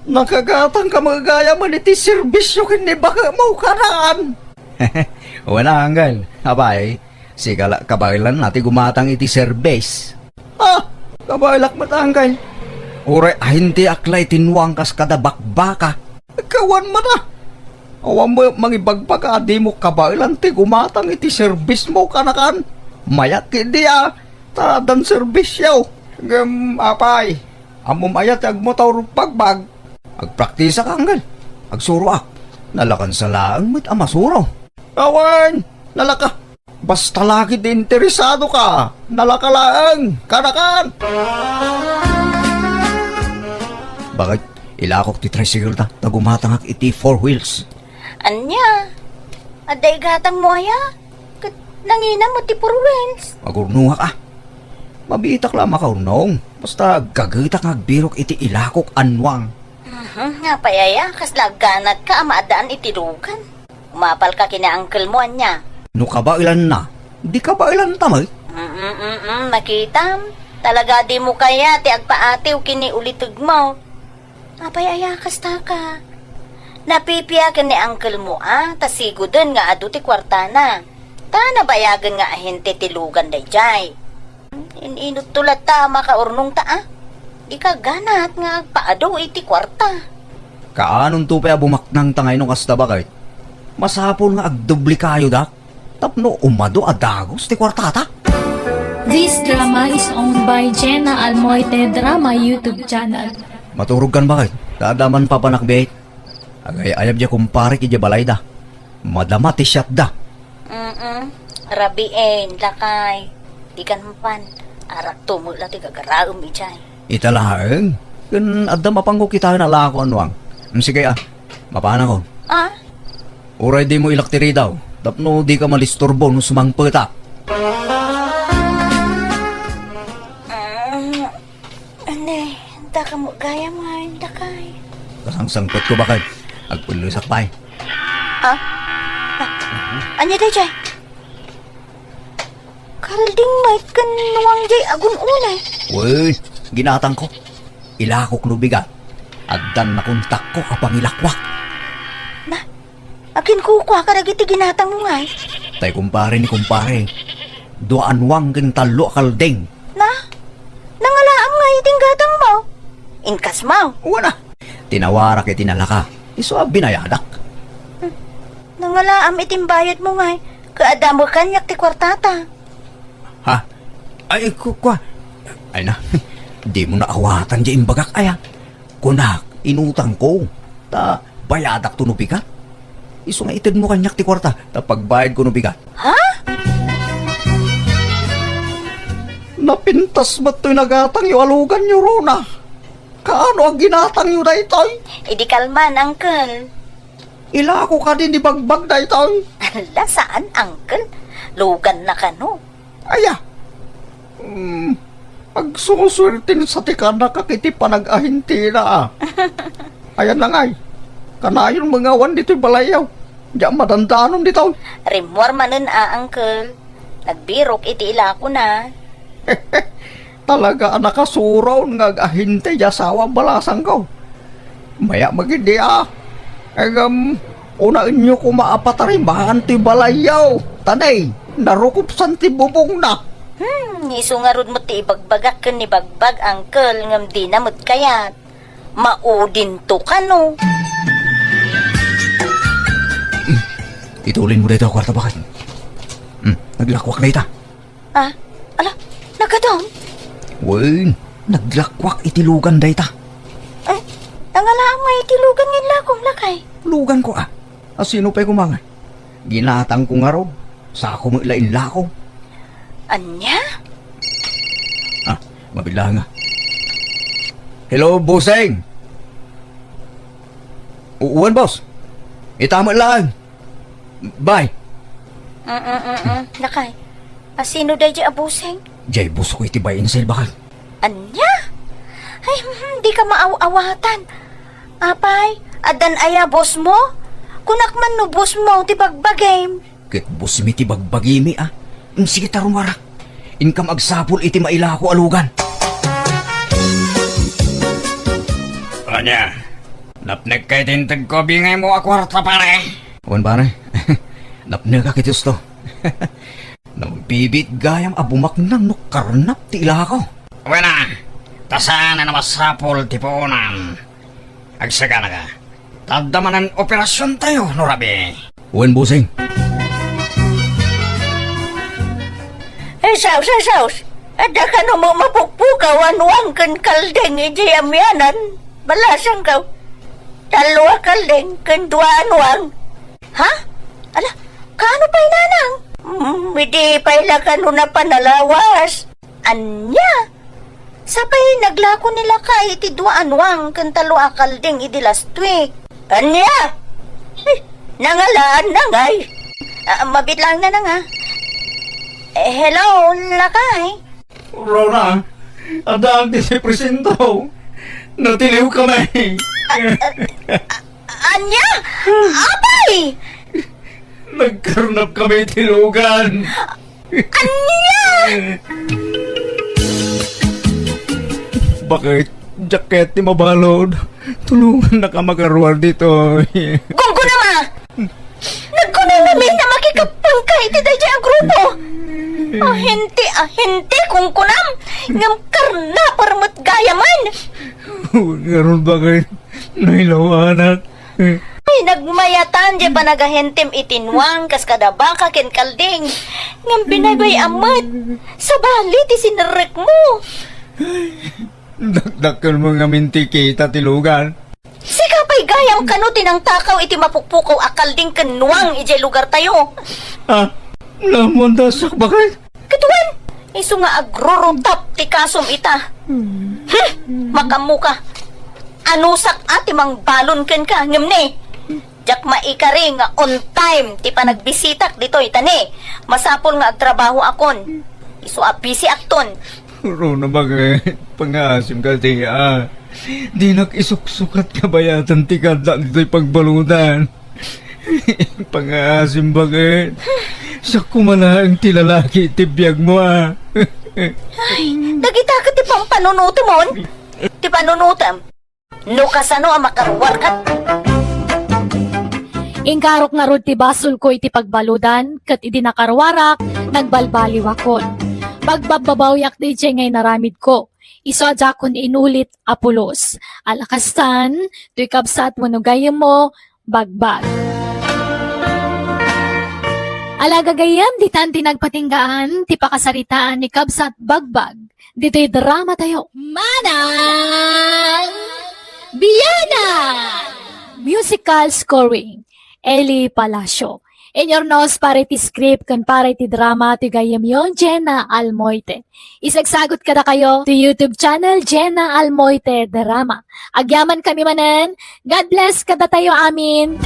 Nakagatang ka met gayam iti serbisyo ken ni bakemo, kanaan. Wala, anggal. Apay, sika la kabaelanna ti gumatang iti serbis. Ah, kabaelak met, anggal. Uray ahintiak la iti nuang kas kada bakbaka. Kawan man, a. Awan met mangibagbaga a dimo kabaelan ti gumatang iti serbismo, kanakan. Mayat ketdi, a. Ta addan serbisyo. Ngem, apay, ammom aya ti agmotor bagbag? Agpraktisak, anggal. Agsuroak. Nalakan sa laeng met a masuro. Awan, nalaka. Basta la ketdi interesado ka, nalaka laeng, kanakan. Bakit? Ilakok ti tricycle ta, ta gumatangak iti four wheels. Ania? Adda igatangmo aya? Ket nangina met ti four wheels? Agurnongak a. Mabiitak la a makaurnong. Basta agkagetak nga agbirok iti ilakok a nuang. Mhm, apay aya, kasla agganatka a maaddaan iti lugan? Umapalka ken ni uncle mo, ania? No kabaelanna, di kabaelanta met. Mm, mm, mm, nakitam. Talaga dimo kayat ti agpaatiw ken ni ulitegmo. Apay aya kasta ka? Napipia ken ni uncle mo a, ta siguden nga adu ti kuartana. Ta nabayagen nga ahente ti lugan daydiay. In-inutto latta a makaurnongta a. Dika ganat nga agpaadu iti kuarta. Kaanonto pay a bumaknangta ngay no kasta, baket? Masapul nga agdoblekayo dak tapno umadu a dagus ti kuartata. This drama is owned by Jenna Almoite Drama YouTube channel. Maturogkan, baket? Ta adda man papanak biit. Agay-ayab diay kumparek idiay balayda. Madama ti siatda. Mm-mm. Rabiin, lakay. Dikan mapan. Arakto met la ti gagaraem idiay. Ita laeng. Ken adda mapanko kitaen a lako a nuang. Mm, sige a. Mapanakon. Ah? Uray dimo ilak ti ridaw. Tapno dika madisturbo no sumangpetak. Ah, Anay, daka mo gayam nga, dakay. Kasangsangpetko, baket. Agpellesak pay. Ah? Ah, ania daydiay? Kalding met ken nuang diay agun-unay. Wen, ginatangko. Ilakok no bigat. Addan nakontakko a pangilakuak. Na, aginkukua kadagiti ginatangmo ngay? Tay kumpare ni kumpare. Dua a nuang ken tallo a kalding. Na? Nangalaam ngay iti gatangmo? Inkasmo? Wen a. Tinawarak iti nalaka. Isu a binayadak. Hmm. Nangalaam iti bayadmo ngay. Kaadda met kaniak ti kuartata. Ha? Ay, ku-, kua. Ay na. Dimo naawatan diay imbagak aya. Kunak, inutangko. Ta bayadakto no bigat. Isu nga itedmo kaniak ti kuarta, ta pagbayadko no bigat. Ha? Napintas met toy nagatangyo a luganyo, Rona. Kaano a ginatangyo daytoy? Idi kalman, uncle. Ilako kadi ni Bagbag daytoy. Ala, saan, uncle? Luganna kano? Aya. Hmm, agsusuerten sa ti kanakak iti panag-ahintina a. Ayan na ngay. Kanayon mangawan ditoy balayyo. Diak madandanon ditoy. Rimmuar manen a, uncle. Nagbirok iti ilakona. Talaga a nakasuron nga ag-ahinte ti asawa a balasangko. Maya magidi a. Ngem, unaenyo koma a patarimaan ti balayyo. Tanay, narukopsan ti bubongna. Hmm, isu ngarud met ti ibagbagak ken ni Bagbag, uncle, ngem dina met kayat. Maudinto kano. Itulin mo dayta a kuarta, baket. Hmm, naglakuak dayta. Ah, ala, nagadam? Wen, naglakuak iti lugan dayta. Eh, nangalaam nga iti lugan nga inlakom, lakay? Luganko a. A sino pay koma ngay? Ginatangko ngarud. Sako met la inlako. Ania? Ah, mabilang a. Hello, bossing! U-, uwan, boss. Ita met laeng. Bye. Mm, mm, mm, mm. Lakay. A sino daydiay a bossing? Diay bossko iti buy and sell, baket. Ania? Ay, hmm, dika maaw-awatan. Apay, addan aya bossmo? Kunak man no bossmo ti bagbagim. Ket bossmi ti bagbagimi a. Mm, sige ta, rumuarak. Inkam agsapul iti mailako a lugan. Ania? Napnekka iti integko a bingaymo a kuarta, pare? Wen, pare. Napnekak iti usto. Nagbibiit gayam a bumaknang no karnap ti ilako. Wen a, ta saan a masapul ti puonan. Agsaganaka. Ta adda manen operasiontayo no rabii. Wen, bossing. Ay, sus, ay, sus. Adda kano mapukpukaw a nuang ken kalding idiay amianan. Balasangko. Tallo a kalding ken dua a nuang. Ha? Ala, kaano pay, nanang? Mm, idi pay la kano napan a lawas. Ania? Sapay naglako ni lakay iti dua a nuang ken tallo a kalding idi last week. Ania? Ay, nangalaan na ngay. Ah, mabitlang na na nga. Eh, hello, lakay. Rona, adda ti presento. Natiliw kami. Ania? Apay! Nagkarnap kami ti lugan. Ania? Bakit? Jacket ti mabalud. Tulongannaka makaruar ditoy. Gunggunam a! Nagkunam amin a makikappanka iti daydiay a grupo. Ahente, ahente, kunkunam. Ngem karnaper met gayamen. Ngarud bakit? Nailawanak. Ay, nagmayatan diay panagahentem iti nuang kas kada baka ken kalding. Ngem binaybay-am met. Sabali ti sinerrekmo. Dakdakkelmo ngamin ti kita ti lugan. Sika pay gayam kano ti nangtakaw iti mapukpukaw a kalding ken nuang idiay lugartayo. Ah, naammoanda, sakbakay. Ket wen, isu nga agrurutap ti kasom ita. Hmm, makaammoka. Anusak a ti mangbalon kenka, ngem ne, diak maikari nga on time ti panagbisitak ditoy, ta ne, masapul nga agtrabahoakon. Isu a bisiakton. Rona, bakit? Pangaasim ka, Tia. Dinak isuksukat kabayatan ti kadda ditoy pagbaludan. Pangaasim, bakit? Siak koma laeng ti lalaki iti biagmo, a. Ay, dagita ket ti pampanunotemon? Ti panunotem? No kasano a makaruarka? Inkarok ngarud ti basolko iti pagbaludan, ket idi nakaruarak, nagbalbaliwakon. Pagbabbabawiak daydiay nga inaramidko. Isu a diakon inulit a pulos. Ala kastan, toy kabsat wenno gayyemmo, Bagbag. Ala gagayyem, ditan ti nagpatinggaan ti pakasaritaan ni Kabsat Bagbag ditoy dramatayo. Manang Biyanan! Musical scoring, Eli Palacio. Inurnos para iti script ken para iti drama ti gayyemyo, Jenna Almoite. Isagsagut kadakayo ti YouTube channel, Jenna Almoite Drama. Agyamankami manen. God bless kadatayo amin.